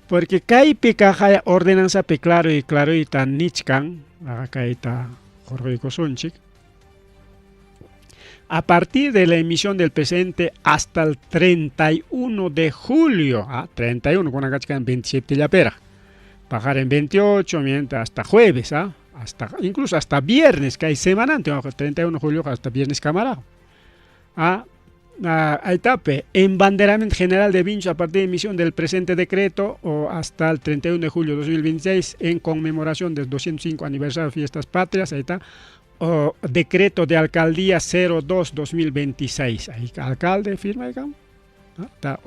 Porque kaypi kaqaya ordenanzapi claro y claroyta nichkan, kayta hurquykusunchik. A partir de la emisión del presente hasta el 31 de julio, 31, kunan kachkan 27 llapiraq, paqarin 28, mientras hasta jueves, hasta, incluso hasta viernes, kay semanante, 31 de julio hasta viernes kamaraq. Ahí embanderamiento general de Vinchos a partir de emisión del presente decreto o hasta el 31 de julio de 2026 en conmemoración del 205 aniversario de Fiestas Patrias, ahí está, o decreto de alcaldía 02-2026. Ahí alcalde firma, está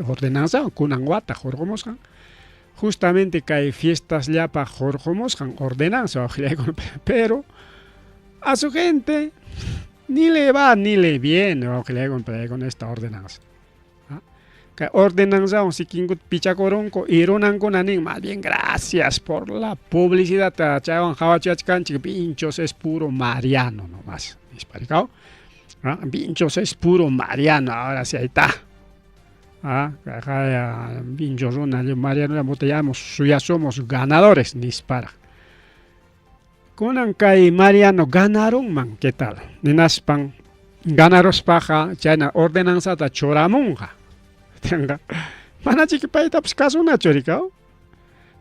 ordenanza, kunan wata hurqumusqan. Justamente kay fiestas llapa hurqumusqan ordenanza, pero a su gente ni le va ni le viene con esta ordenanza. Kay ordenanza sikinkuta pichakurunku y runankuna nin, más bien gracias por la publicidad, chaywan qhawachiwachkanchik, Vinchos es puro Mariano nomás. Nisparikao. Vinchos es puro Mariano, ahora sí ahí está. Vinchos runa, Mariano, ya somos ganadores, nispara. Kunan kay Mariano ganarunman, ¿qué tal? Ninaspan ganaruspaqa chayna ordenanzata churamunqa. Manachiki paytapas kasunachu rikaw.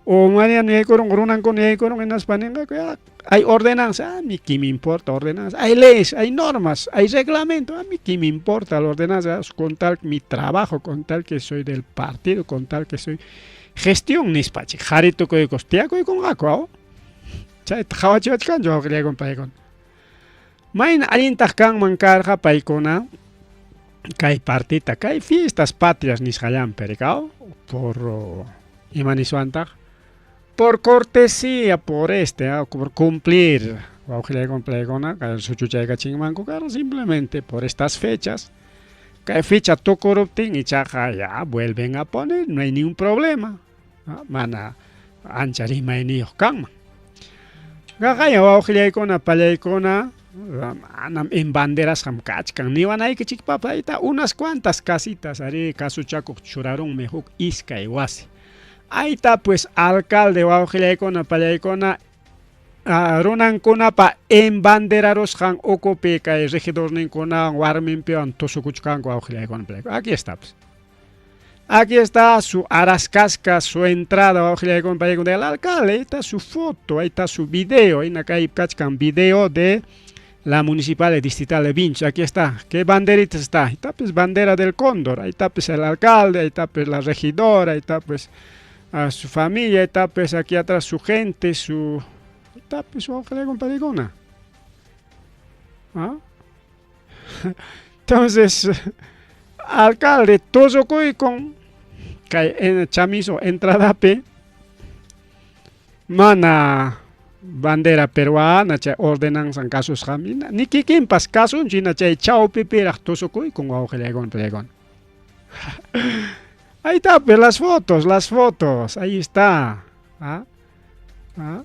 O Mariano yaykurun, runankuna yaykurun, hinaspa ninqaku, ya, hay ordenanza, a mí qué me importa ordenanza, hay leyes, hay normas, hay reglamento, a mí qué me importa la ordenanza, con tal mi trabajo, con tal que soy del partido, con tal que soy gestión nispachik, qhari tukuykus tiyakuykunqaku, chayta qhawachiwachkanchu wawqillaykuna paykuna. Mayna allintaq kanman karqa paykuna kay partita, kay fiestas patrias nisqallanpi rikaw, por ima niswantaq, por cortesía, por este, por cumplir, wawqillaykuna paykuna, kay suchuchaykachinmanku karqa simplemente por estas fechas, kay fecha tukuruptin ichaqa ya vuelven a poner, no hay ningún problema, mana ancha rimayniyuq kanman. Qaqaya wawqillaykuna pallaykuna manam embanderasqam kachkan niwanaykichikpaq ayta unas cuantas casitas ari kasuchakuq churarunmi huk iskay wasi. Ayta pues alcalde wawqillaykuna pallaykuna runankunapa embanderarusqan ukupi kay regidorninkunawan warminpiwan tusukuchkanku wawqillaykuna pallaykuna. Aquí está pues. Aquí está su arascasca, su entrada del alcalde, ahí está su foto, ahí está su video, ahí kay kachkan video de la municipal distrital de Vinchos, aquí está, ¿qué banderitas está? Ahí está pues bandera del cóndor, ahí está pues el alcalde, ahí está pues la regidora, ahí está pues a su familia, ahí está pues aquí atrás su gente, su... Ahí está pues su compadrigona. ¿Ah? Entonces, alcalde tusukuykan kay chamizo entradapi mana bandera peruana chay ordenanza kasusqami ni kikinpas kasunchu hina chay chawpipiraq tusukuykan wawqillaykuna pallaykuna. Ahí está, pues las fotos, ahí está. ¿Ah? ¿Ah?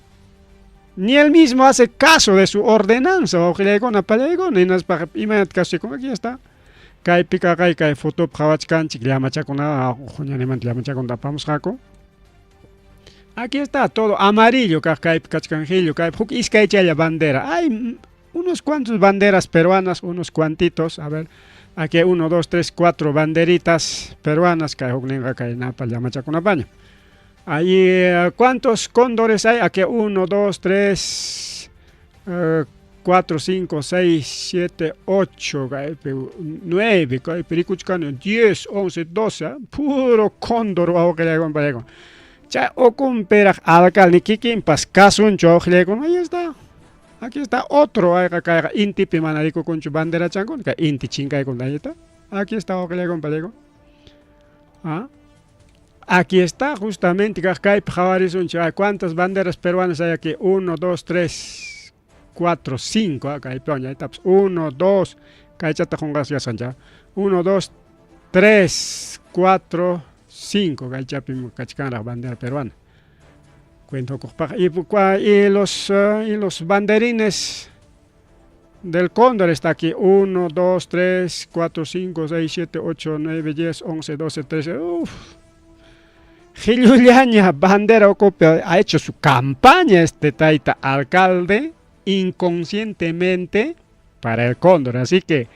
Ni él mismo hace caso de su ordenanza, wawqillaykuna pallaykuna, hinaspa imaynata kasukun, aquí está. Kaypi kaqay kay fotopi qhawachkanchik llamachakuna huñanimanta llamachakunata apamusqaku. Aquí está todo amarillo kaq kaypi kachkan hillu kaypi huk iskay chaylla bandera. Hay unos cuantos banderas peruanas, unos cuantitos, a ver, aquí hay 1, 2, 3, 4 banderitas peruanas kay hukninqa kay napa llamachakunapaña. Ahí, ¿cuántos cóndores hay? Aquí 1, 2, 3, 4, 5, 6, 7, 8, 9, 10, 11, 12, puro cóndor wawqillaykuna pallaykuna. Chay ukunpiraq alcalde kikinpas kasunchu wawqillaykuna, ahí está. Aquí está otro, ayqa kayqa intipi mana rikukunchu banderachankuna, kay inti chinkaykuna, ahí está. Aquí está wawqillaykuna pallaykuna. ¿Ah? Aquí está justamente, kaypi qhawarisunchik, ¿cuántas banderas peruanas hay aquí? 1, 2, 3, 4, 5, kaypi ahí está, pues, 1, 2, kaychata qunqasqasqancha, 1, 2, 3, 4, 5, kaychapim kachkanraq bandera peruana. Cuento y, y, los, y los banderines del cóndor está aquí. 1, 2, 3, 4, 5, 6, 7, 8, 9, 10, 11, 12, 13. Uf. Gillullaña bandera ocupa, ha hecho su campaña este taita alcalde inconscientemente para el cóndor. Así que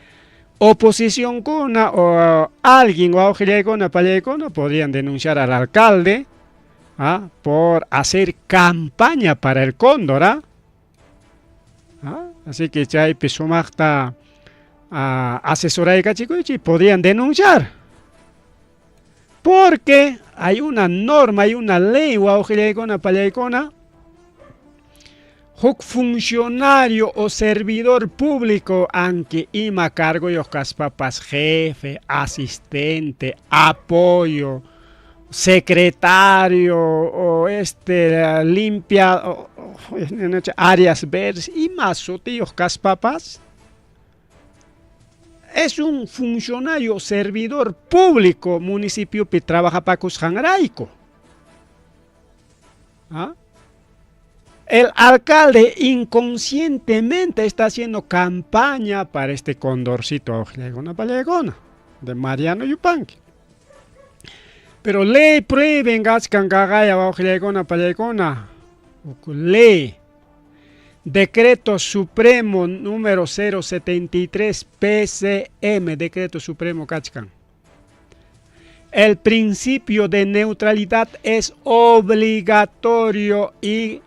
oposición kuna o alguien o pallaykuna podrían denunciar al alcalde, ¿ah?, por hacer campaña para el cóndor. ¿Ah? ¿Ah? Así que chaypi sumaqta asesoraykachiykuychik, podrían denunciar. Porque hay una norma, hay una ley, wawqillaykuna pallaykuna, huk funcionario o servidor público, aunque ima cargoyuq kaspapas, jefe, asistente, apoyo, secretario o limpia o, áreas verdes, ima sutiyuq kaspapas, es un funcionario servidor público municipiopi trabajapakusqanrayku. ¿Ah? El alcalde inconscientemente está haciendo campaña para este condorcito de Mariano Yupanqui. Pero ley prohíbe kachkan kaqaya wawqillaykuna pallaykuna. Ley. Decreto Supremo número 073 PCM, Decreto Supremo kachkan. El principio de neutralidad es obligatorio y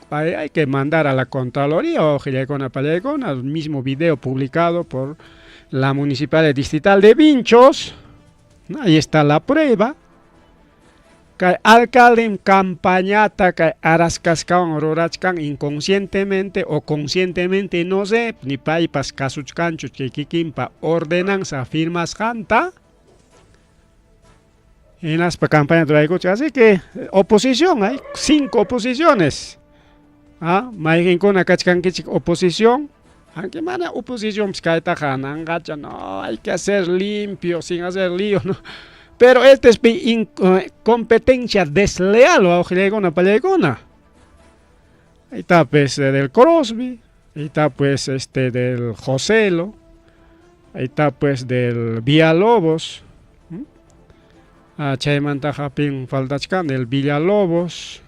hay que mandar a la Contraloría, o pallaykuna, el mismo video publicado por la Municipalidad Distrital de Vinchos. Ahí está la prueba. Kay alcalde campañata kay araskasqawan rurachkan inconscientemente o conscientemente, no sé, ni paypas kasuchkanchu chay kikinpa ordenanza firmasqanta hinaspa campaña ruraykuchkan. Así que oposición, hay cinco oposiciones. ¿Ah? Mayqinkuna kachkankichik oposición, aunque mana oposición kaytaqa nanqacha, no, hay que hacer limpio, sin hacer lío, ¿no? Pero esta es competencia desleal, wawqillaykuna pallaykuna. Ahí está pues del Crosby, ahí está pues del Joselo, ahí está pues del Villalobos. Ah, chaymanta pin faltachkan del Villalobos.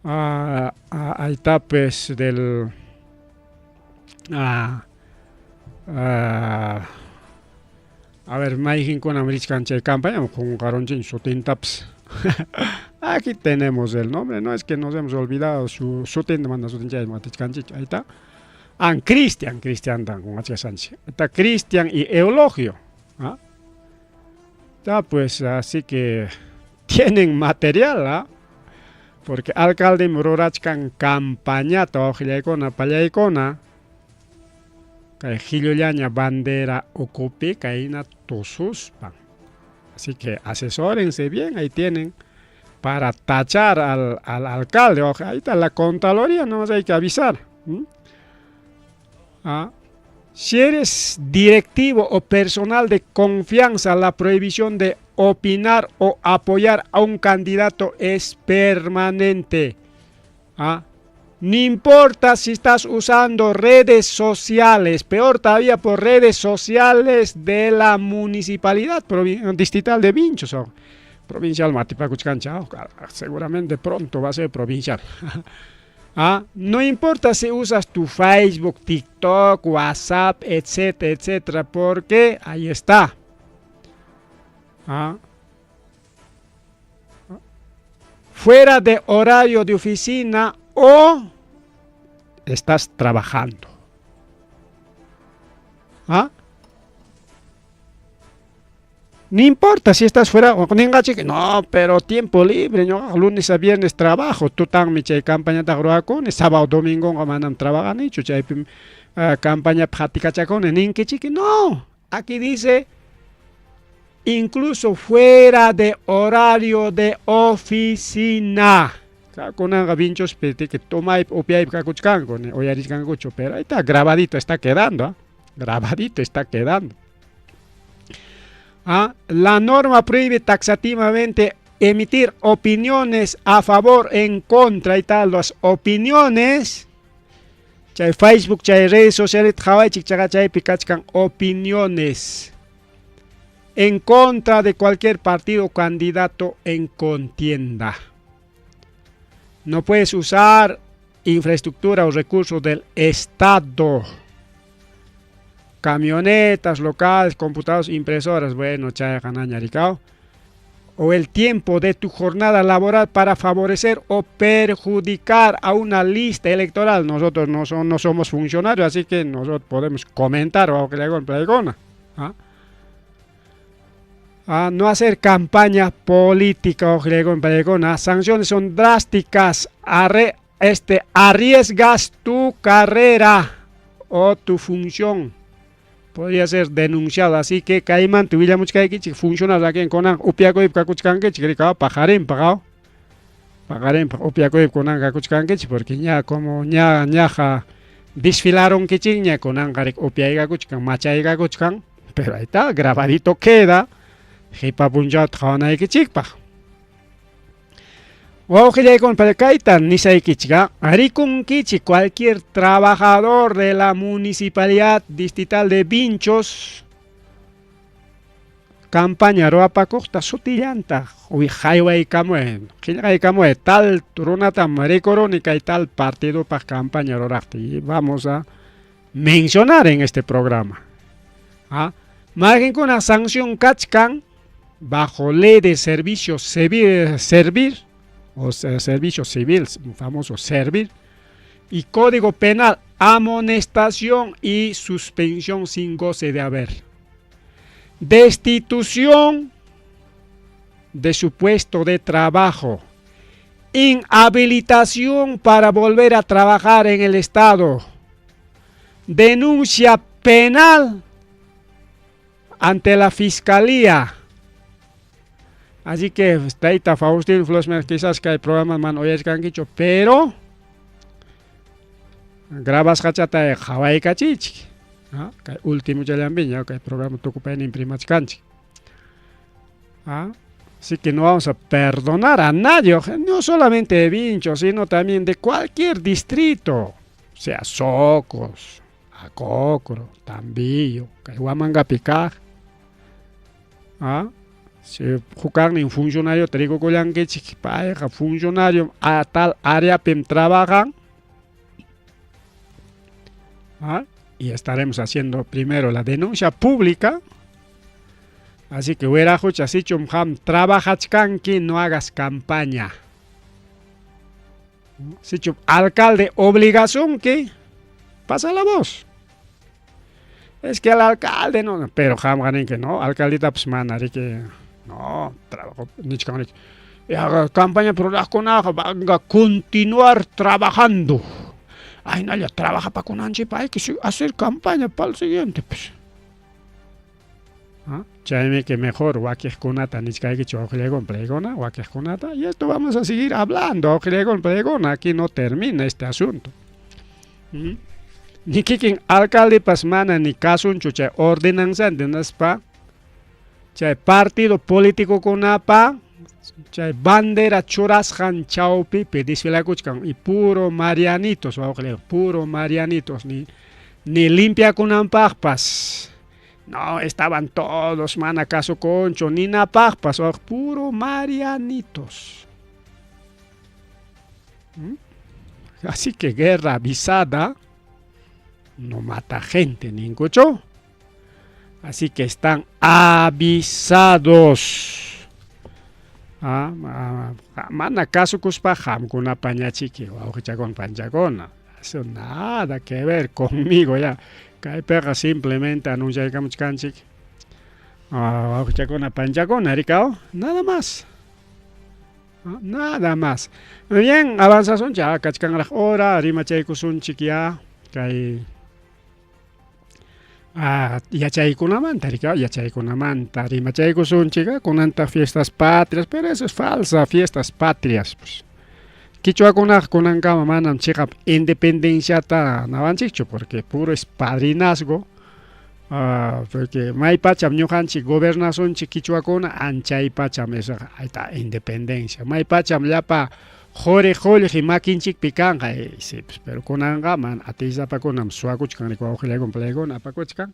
Ah, ah, ahí está pues del a ver, mayqinkuna richkan chay campaña qunqarunchik sutintapas. Aquí tenemos el nombre, no es que nos hemos olvidado su sutinta, mana sutin matichkanchik. Ahí está. Ah, Cristian, Cristian Sánchez. Está Cristian y Eulogio. ¿Ah? Está pues, así que tienen material, ¿ah? Porque alcalde rurachkan campañata wawqillaykuna pallaykuna kay qillullaña bandera ukupi kayna tususpan. Así que asesórense bien, ahí tienen para tachar al alcalde. Ahí está la Contraloría, no más hay que avisar. ¿Ah? Si eres directivo o personal de confianza, la prohibición de opinar o apoyar a un candidato es permanente. ¿Ah? No importa si estás usando redes sociales, peor todavía por redes sociales de la municipalidad distrital de Vinchos. Provincial Matipacuchcancha, seguramente pronto va a ser provincial. ¿Ah? No importa si usas tu Facebook, TikTok, WhatsApp, etcétera, etcétera, porque ahí está. ¿Ah? Fuera de horario de oficina o estás trabajando. ¿Ah? No importa si estás fuera, no, pero tiempo libre, no, lunes a viernes trabajo, tutanmi chay campaña rurakuni, sábado, domingo manam trabajanichu, chaypi campaña qatikachakuni, ninkichiki, no, aquí dice incluso fuera de horario de oficina. Kunanqa Vinchospi que tomaypi upiaypi kakuchkanku, uyarichkankuchu, pero ahí está grabadito está quedando, ¿eh? Grabadito está quedando. ¿Ah? La norma prohíbe taxativamente emitir opiniones a favor, en contra y tal, las opiniones. Chay Facebook, chay redes sociales, qawaychik chaqa chaypi kachkan opiniones en contra de cualquier partido o candidato en contienda. No puedes usar infraestructura o recursos del Estado. Camionetas locales, computadoras, impresoras, bueno, chayqa naña O el tiempo de tu jornada laboral para favorecer o perjudicar a una lista electoral. Nosotros no, no somos funcionarios, así que nosotros podemos comentar o que le ¿ah? Ah, no hacer campaña política o Sanciones son drásticas. Arriesgas tu carrera o tu función. Podría ser denunciado. Así que kaymanta willamuchkaykichik funcionarios aquí en kunan upiakuypi kakuchkankichik rikaw paqarinpaq paqarinpaq upiakuypi kunan kakuchkankichik porque ña como ña ñaja desfilaronkichikña kunanqa rik upiaykakuchkan machaykakuchkan, pero ahí está grabadito, queda qipa punchawta qawanaykichikpaq. Wawqillaykuna, pero kayta nisaykichik, rikunkichik cualquier trabajador de la Municipalidad Distrital de Vinchos campaña ruwapakuqta sutillanta haywaykamuy, qillqaykamuy, tal runatam rikuruni kay tal partidopaq campaña ruraqta, y vamos a mencionar en este programa. ¿Ah? Mayqinkuna sanción kachkan bajo ley de servicio civil, servir o servicio civil, famoso servir, y código penal, amonestación y suspensión sin goce de haber. Destitución de su puesto de trabajo. Inhabilitación para volver a trabajar en el Estado. Denuncia penal ante la Fiscalía. Así que tayta Faustín Flosmer, quizás que hay programas man uyachkankichu, pero grabasqachata qhawaykachichik. Kay último challampiña kay programa tukupaynin primachkanchik. ¿Ah? Así que no vamos a perdonar a nadie, no solamente de Vincho, sino también de cualquier distrito, sea Socos, Acocro, Tambillo, kay Huamangapi kaq. ¿Ah? Si hukaqnin funcionario rikukullankichik, payqa funcionario a tal área pim trabajan. ¿Ah? Y estaremos haciendo primero la denuncia pública. Así que wiraqucha, sichum qam trabajachkanki, no hagas campaña. Sichum alcalde obligasunki, pasa la voz. Es que al alcalde no, pero qamqa ninki no, alcaldita pues mana riki, no, trabajo, nichkan riki. Y campaña ruraqkunaqa van a continuar trabajando. Ay, nalla trabaja pakunanchikpaq, hay que hacer campaña para el siguiente, pues. ¿Ah? Chaymi que mejor wakiqkunata nichkaykichik wawqillaykuna paykuna wakiqkunata, y esto vamos a seguir hablando, wawqillaykuna paykuna, aquí no termina este asunto. Ni kikin alcaldepas mana ni kasunchu chay ordenanzanta hinaspa chay partido políticokunapa chay bandera churasqan chawpipi desfilakuchkan y puro marianitos, wawqillaykuna, puro marianitos, ni limpiakunanpaqpas. No, estaban todos mana kasukunchu ninapaqpas, puro marianitos. Así que guerra avisada no mata gente, ninkuchu. Así que están avisados. Ah, mana kasukuspa qamkunapa ñachiki wawqichakuna panchakuna. Eso nada que ver conmigo ya. Kaypiqa simplemente anunciaykamuchkanchik. Wawqichakuna panchakuna, rikaw, nada más. Nada más. Muy bien, avanzasunchik, kachkanraq hora, rimachaykusunchik ya kay yachaykunamanta, rikaw, yachaykunamanta rimachaykusunchik, kunantaq fiestas patrias, pero eso es falsa, fiestas patrias, pues. Quichuakunaqa kunankama manam chiqap independenciata nawanchikchu, porque puro es padrinazgo. Porque may pacham ñuqanchik gobernasunchik quichuakuna anchay pacham esaqa ayta independencia may pacham llapa quri qullqi makinchikpi kanqa sí pues pero kunanqa mana atiysapakunam suwakuchkan riki wawqillaykuna palaykuna apakuchkan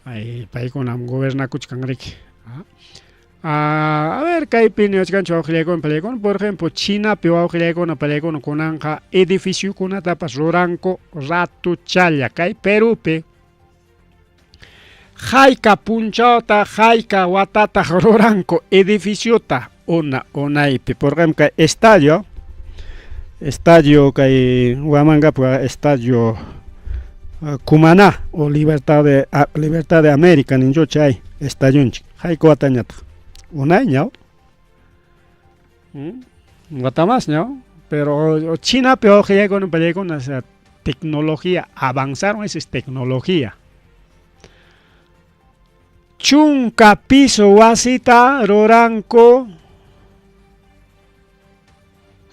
ay paykunam gobernakuchkan riki. A ver kaypi niwachkanchik wawqillaykuna palaykuna por ejemplo Chinapi wawqillaykuna palaykuna kunanqa edificiokunatapas ruranku ratuchalla kay Perupi hayka punchawta hayka watataq ruranku edificiota una unaypi por ejemplo kay estadio estadio kay Huamangapi estadio Cumaná o Libertad de Libertad de América ninchu chay estadionchik hayka watañataq unayña wata masña pero Chinapi wawqillaykuna pallaykuna o sea tecnología avanzaron esa es tecnología chunka piso wasita ruranku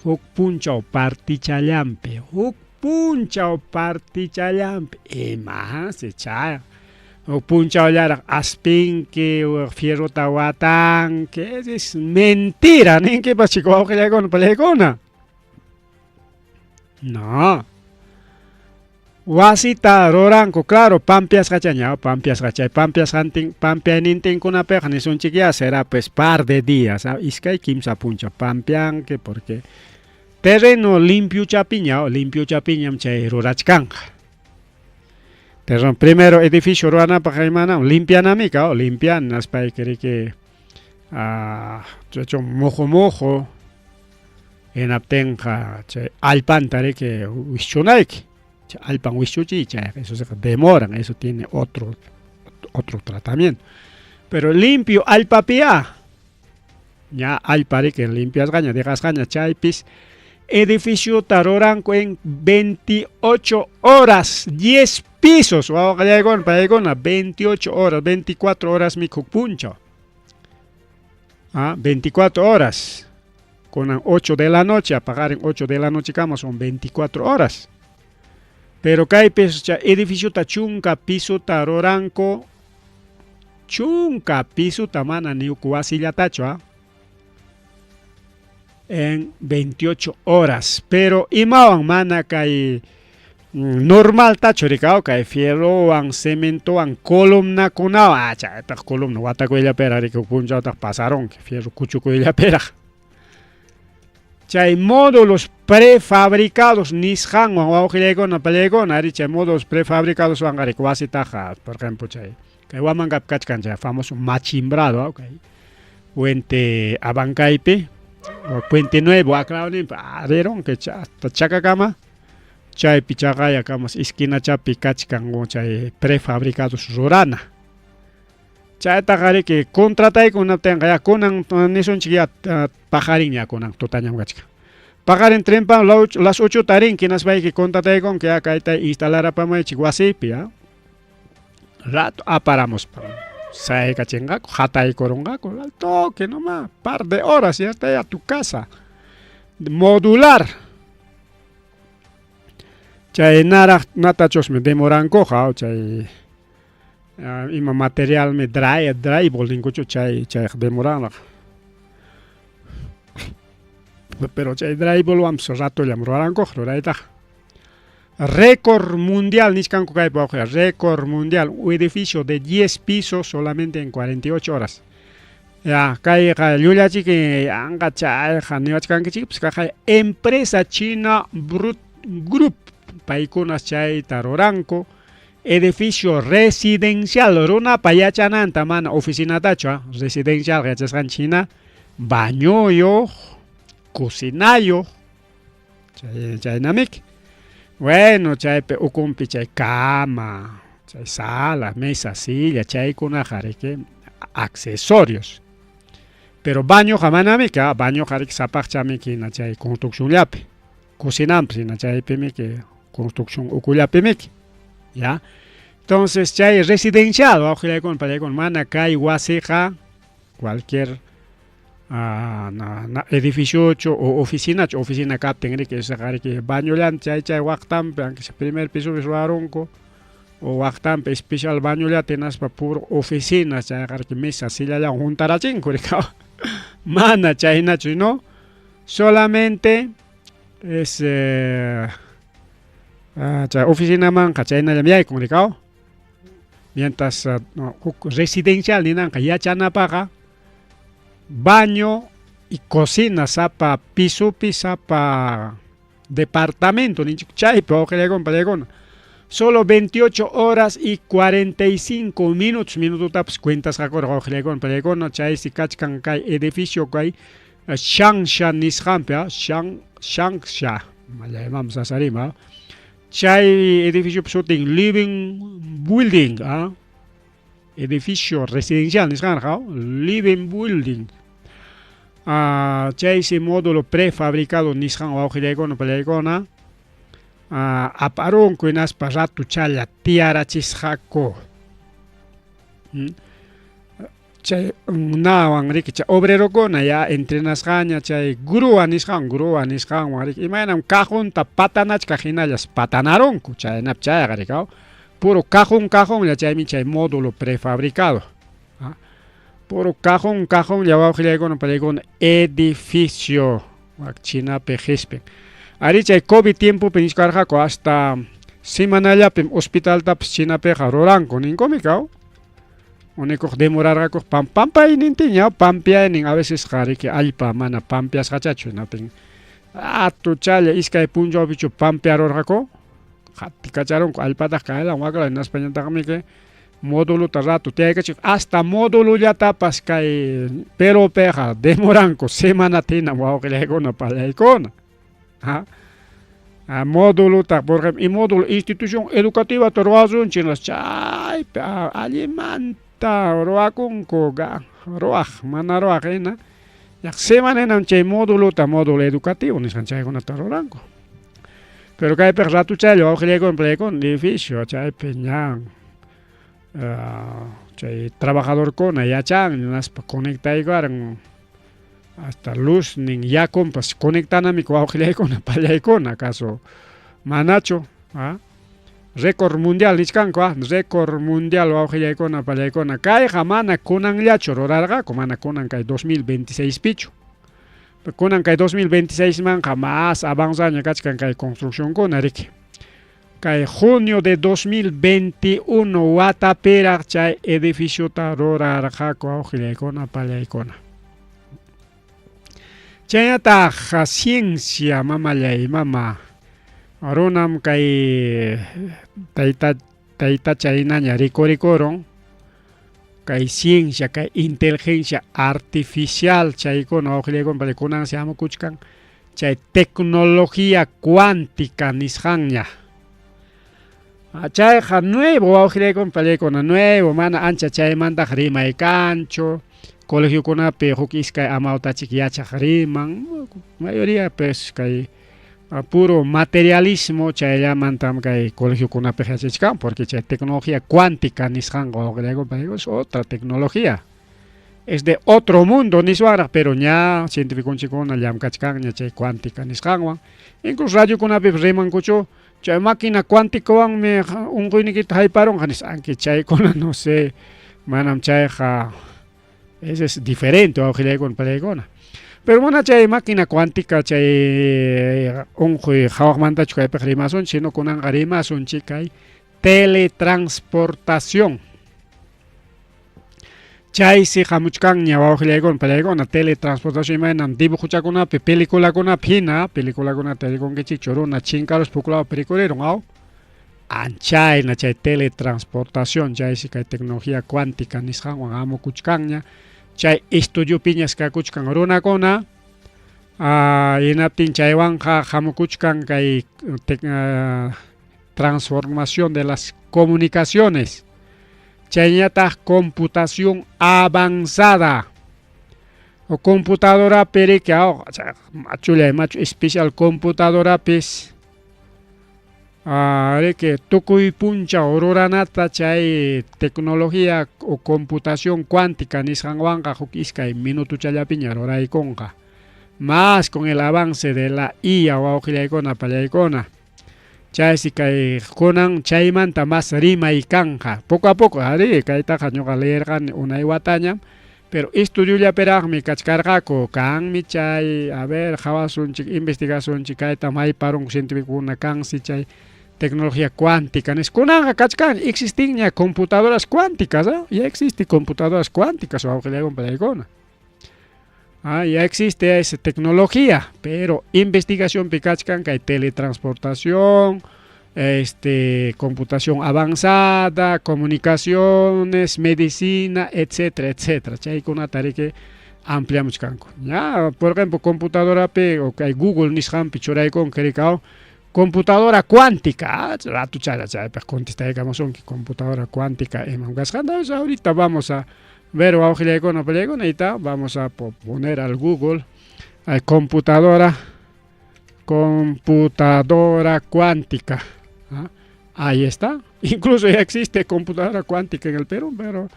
huk punchaw partichallanpi huk punchaw partichallanpi imasi chay huk punchawllaraq aspinki fierrota watanki es mentira ninkipas chika wawqillaykuna pallaykuna no wasita ruranku claro pampiasqachaña pampiasqa chay pampiasqantin pampiaynintinkunapiqa nisunchik ya será pues par de días iskay kimsa punchaw pampianki porque terreno limpiochapiña limpiochapiñam chay rurachkanqa terreno primero edificio ruranapaq imanam limpianamika limpiana hinaspayki riki chachu muhu muhu hinaptinqa chay allpanta riki wischunayki chay allpan wischuchiy chayqa eso se demoran eso tiene otro otro tratamiento pero limpio allpapiyá ña allpa riki limpiasqaña dejasqaña chaypis edificiota ruranku en 28 horas 10 pisos wawqillaykuna paykuna 28 horas 24 horas mikhuq punchaw 24 horas kunan 8 de la noche paqarin 8 de la noche kama son 24 horas pero kaypis chay edificiota chunka pisota ruranku chunka pisota mana ni huk wasillatachu en 28 horas pero imawan mana kay normaltachu rikaw kay fierrowan cementowan columnakunawan chaytaq columna watakuyllapiraq riki huk punchawtaq pasarunki fierro kuchukuyllapiraq chay módulos prefabricados nisqanwan wawqillaykuna pallaykuna ari chay módulos prefabricados wanqa riki wasitaqa por ejemplo chay kay Huamangapi kachkan chay famoso machimbrado kay puente Abancaypi Puente Nuevo aklawninpi rirunki hasta chakakama chaypi chaqayakamas esquinachapi kachkan chay prefabricados rurana chaytaqa riki contrataykunaptinqa ya kunan nisunchik ya paqarinña kunan tutañam kachkan paqarin trimpan las 8 ta rinki hinaspayki contrataykunki ya kayta instalarapamuychik wasiypi ya rato aparamuspa saykachinqaku hataykurunqaku al toque nomás par de horas ya está ya tu casa modular chay naraq natachusmi demorankuqa chay ima materialmi dry drywall ninkuchu chay chayqa demoranraq pero chay drywallwanpas ratollam rurankuqa ruraytaqa récord mundial nichkanku kaypi wawqi récord mundial un edificio de 10 pisos solamente en 48 horas ya kayqa llullachiki anqa chayqa niwachkankichikpas kaq empresa china Brut Group paykunas chayta ruranku edificio residencial runapa yachananta mana oficinatachu residencial yachasqanchik hina bañoyuq cocinayuq chay chaynamiki bueno chaypi ukunpi chay cama chay sala mesa silla chaykunaqa riki accesorios pero bañoqa manamiki bañoqa riki sapaqchamiki hina chay construccionllapi cocinanpas hina chaypimiki construcción ukullapimiki ya entonces chay residencial wawqillaykuna pallaykuna mana kay wasiqa cualquier edificiochu o oficinachu oficina kaptin riki esaqa riki bañollanta chay chay waqtanpi aunque sea primer pisopi ruwarunku. O waqtanpi especial bañollata hinaspa puro oficina chayqariki mesa sillallawan huntarachinku rikaw. Mana chaynachu, no? Solamente es chay oficinamanqa chaynallam yaykun rikaw. Mientras huk residencial ninanqa yachanapaqa baño y cocina sapa pisopi sapa departamento ninchik chaypi wawqillaykuna pallaykuna. Solo 28 horas y 45 minutos minutotapas cuentasqakurqa wawqillaykuna pallaykuna chaysi kachkan kay edificio kay Shangsha nisqanpi Shang Shangsha mallaymam sasarima chay edificiopa sutin Living Building edificio residencial nisqanqa Living Building chaysi módulo prefabricado nisqan wawqillaykuna pallaykuna aparunku hinaspa ratuchalla tiyarachisqaku. Chay nawan riki chay obrerokuna ya entrenasqaña chay grúa nisqan grúa nisqanwan riki imaynam cajonta patanachkaq hinallas patanarunku chaynapi chayqa riki puro cajón cajonlla chaymi chay módulo prefabricado puro cajón cajonlla wawqillaykuna pallaykuna edificio wak chinapi qispin ari chay COVID tiempopi nichkarqaku hasta semanallapim hospitaltapas chinapiqa ruranku ninkumi kaw unikuq demorarqakuq pam pampaynintinña pampiaynin a vecesqa riki allpa mana pampiasqachachu hinaptin atuchalla iskay punchawpichu pampiarurqaku qatikacharunku allpataq kaylan wakla hinaspañataqmi módulota rato tiyaykachik hasta módulollatapas kay Perupiqa demoranku semanata hina wawqillaykuna pallaykuna módulota por ejemplo y módulo institución educativa ruwasunchik chaypi allimanta ruwakunku ruwaq mana ruwaq hina semana hinam chay módulota módulo educativo nisqan chaykunata ruranku pero kaypiqa ratuchalla wawqillaykuna pallaykuna edificio chaypi ña chay trabajadorkuna yachan hinaspa conectaykaran hasta luz nin yakunpas conectanami wawqillaykuna pallaykuna acaso manachu récord mundial nichkanku récord mundial wawqillaykuna pallaykuna kayqa mana kunanllachu rurarqaku mana kunan kay 2026 pichu kunan kay 2026 manqa más avanzaña kachkan kay construccionkuna riki kay junio de 2021 watapiraq chay edificiota rurarqaku wawqillaykuna pallaykuna chaynataq ciencia mamallay mama runam kay tayta taytacha hinaña rikurikurun kay ciencia kay inteligencia artificial chaykuna wawqillaykuna kunansi hamukuchkan chay tecnología cuántica nisqanña chayqa nuevo wawqillaykuna pallaykuna nuevo mana ancha chaymantaqa rimay kanchu colegiokunapi huk iskay amawtachik yachaq riman mayoría pues kay puro materialismo chayllamantam kay colegiokunapi yachachkan porque chay tecnología cuántica nisqanqa wawqillaykuna es otra tecnología es de otro mundo niswanraq pero ña cientificonchikkuna llamkachkanña chay cuántica nisqanwan incluso radiokunapipas rimankuchu chay máquina cuánticowanmi unquynikita hayparunqa nispa aunque chaykuna no sé manam chayqa ese es diferente wawqillaykuna pallaykuna pero mana chay máquina cuántica chay unquy hawaqmantachu kaypiqa rimasunchik sino kunanqa rimasunchik kay teletransportación chaysi hamuchkanña wawqillaykuna pallaykuna teletransportación imaynam dibujochakunapi peliculakunapi hina peliculakunata rikunkichikchu runa chinkaruspa huk lawpi rikurirun aw anchayna chay teletransportación chaysi kay tecnología cuántica nisqanwan hamukuchkanña chay estudiopiñas kakuchkan runakuna hinaptin chaywanqa hamukuchkan kay transformación de las comunicaciones chayñataq computación avanzada o computadorapi riki machullay machu especial computadorapis riki tukuy punchaw ruranata chay tecnología o computación cuántica nisqanwanqa huk iskay minutochallapiña ruraykunqa más con el avance de la IA wawqillaykuna pallaykuna. Chaysi kay kunan chaymanta mas rimay kanqa. Poco a poco, arí, kaytaqa ñuqa leerqani unay watañam, pero estudiollapiraqmi kachkarqaku. Kanmi chay, a ver, qhawasunchik, investigasunchik, kayta mayparunku cientificokuna, kansi chay tecnología cuántica nispa. Kunanqa kachkan, existen computadoras cuánticas, ¿eh? Ya existen computadoras cuánticas, wawqillaykuna, pallaykuna. Ah, ya existe esa tecnología, pero investigacionpi kachkan kay teletransportación, computación avanzada, comunicaciones, medicina, etcétera, etcétera. Chaykunata riki ampliamuchkanku. Ya, por ejemplo, computadorapi o kay Google nisqanpi churaykunki rikaw computadora cuántica, ratuchalla chaypaq contestaykamusunki computadora cuántica imam kasqanta. Ahorita vamos a ver, wawqillaykuna, pallaykuna, ahorita vamos a poner al Google computadora cuántica. ¿Ah? Ahí está. Incluso ya existe computadora cuántica en el Perú, pero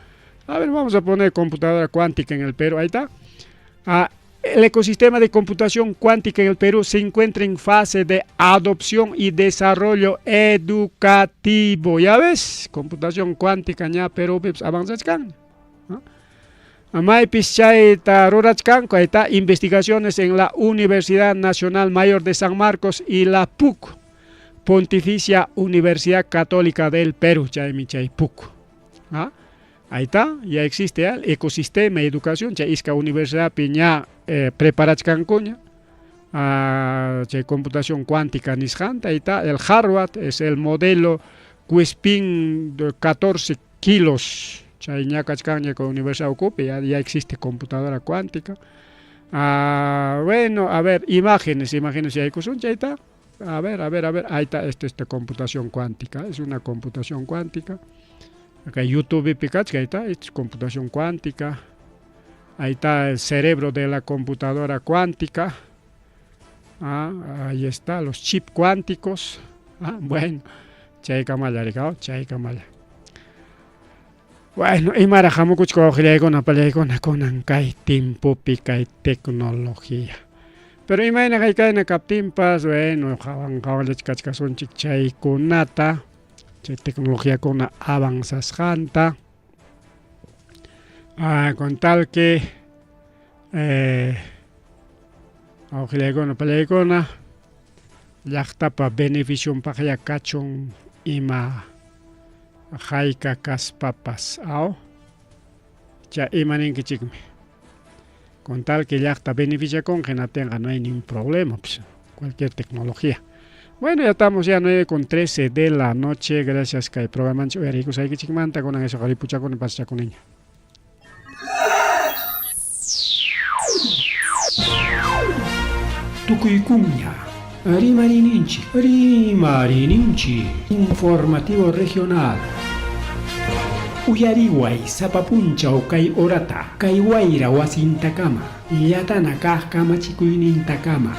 a ver, vamos a poner computadora cuántica en el Perú. Ahí está. Ah, el ecosistema de computación cuántica en el Perú se encuentra en fase de adopción y desarrollo educativo. ¿Ya ves? Computación cuántica ya Perú avanzachkan. Maypis chayta rurachkanku, ahí está, investigaciones en la Universidad Nacional Mayor de San Marcos y la PUC, Pontificia Universidad Católica del Perú, chaymi chay PUC. ¿Ah? Ahí está, ya existe el ecosistema de educación, chay iska universidad ña preparachkankuña, chay computación cuántica nisqanta, ahí está, el Harvard es el modelo Q-Spin de 14 kilos, chay ña kachkanña con Universidad ukhupi, ya existe computadora cuántica. Ah, bueno, a ver, imágenes, imágenes yaykusun chayta. A ver, a ver, a ver, ahí está, esta computación cuántica, es una computación cuántica. Acá YouTube kachkan, ahí está, esta es computación cuántica. Ahí está el cerebro de la computadora cuántica. Ah, ahí está, los chips cuánticos. Ah, bueno, chaykamalla, rikaw, chaykamalla. Bueno, imaraq hamukuchka wawqillaykuna, pallaykuna kunan kay timpupi kay tecnología. Pero imayna haykayna kaptinpas, bueno, qawan qawallachkachkasunchik chaykunata, chay tecnologiakuna avanzasqanta. Ah, con tal que wawqillaykuna, pallaykuna, llaqtapa beneficionpaqlla kachun ima hayka kaspapas, aw? Cha ima ninkichikmi. Con tal que llaqta beneficiakunqa hinaptinqa no hay ningún problema, pues, cualquier tecnología. Bueno, ya estamos ya 9:13 de la noche. Gracias kay programanchik uyarikusqaykichikmanta. Kunan eso qaripuchakuni pasachakuniña. Tukuykuña Rimarininchik, Rimarininchik, informativo regional. Uyariway sapa punchaw kay horata, kay wayra wasintakama, llatana kaq kamachikuynintakama.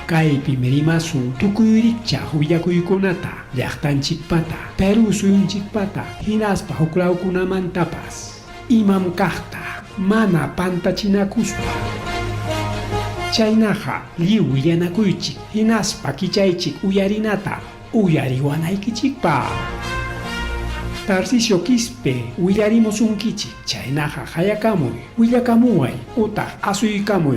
Kaypim rimasun tukuy rikchaq willakuykunata, llaqtanchikpata, Perú suyunchikpata, hinaspa huklawkunamantapas. Imam kaqta, mana pantachinakuspa. Chaynaqa lliw willanakuychik, hinaspa kichaychik uyarinata, uyariwanaykichikpaq. Tarcisio Quispe willarimusunkichik, chaynaqa hayakamuy, willakamuway utaq asuykamuy.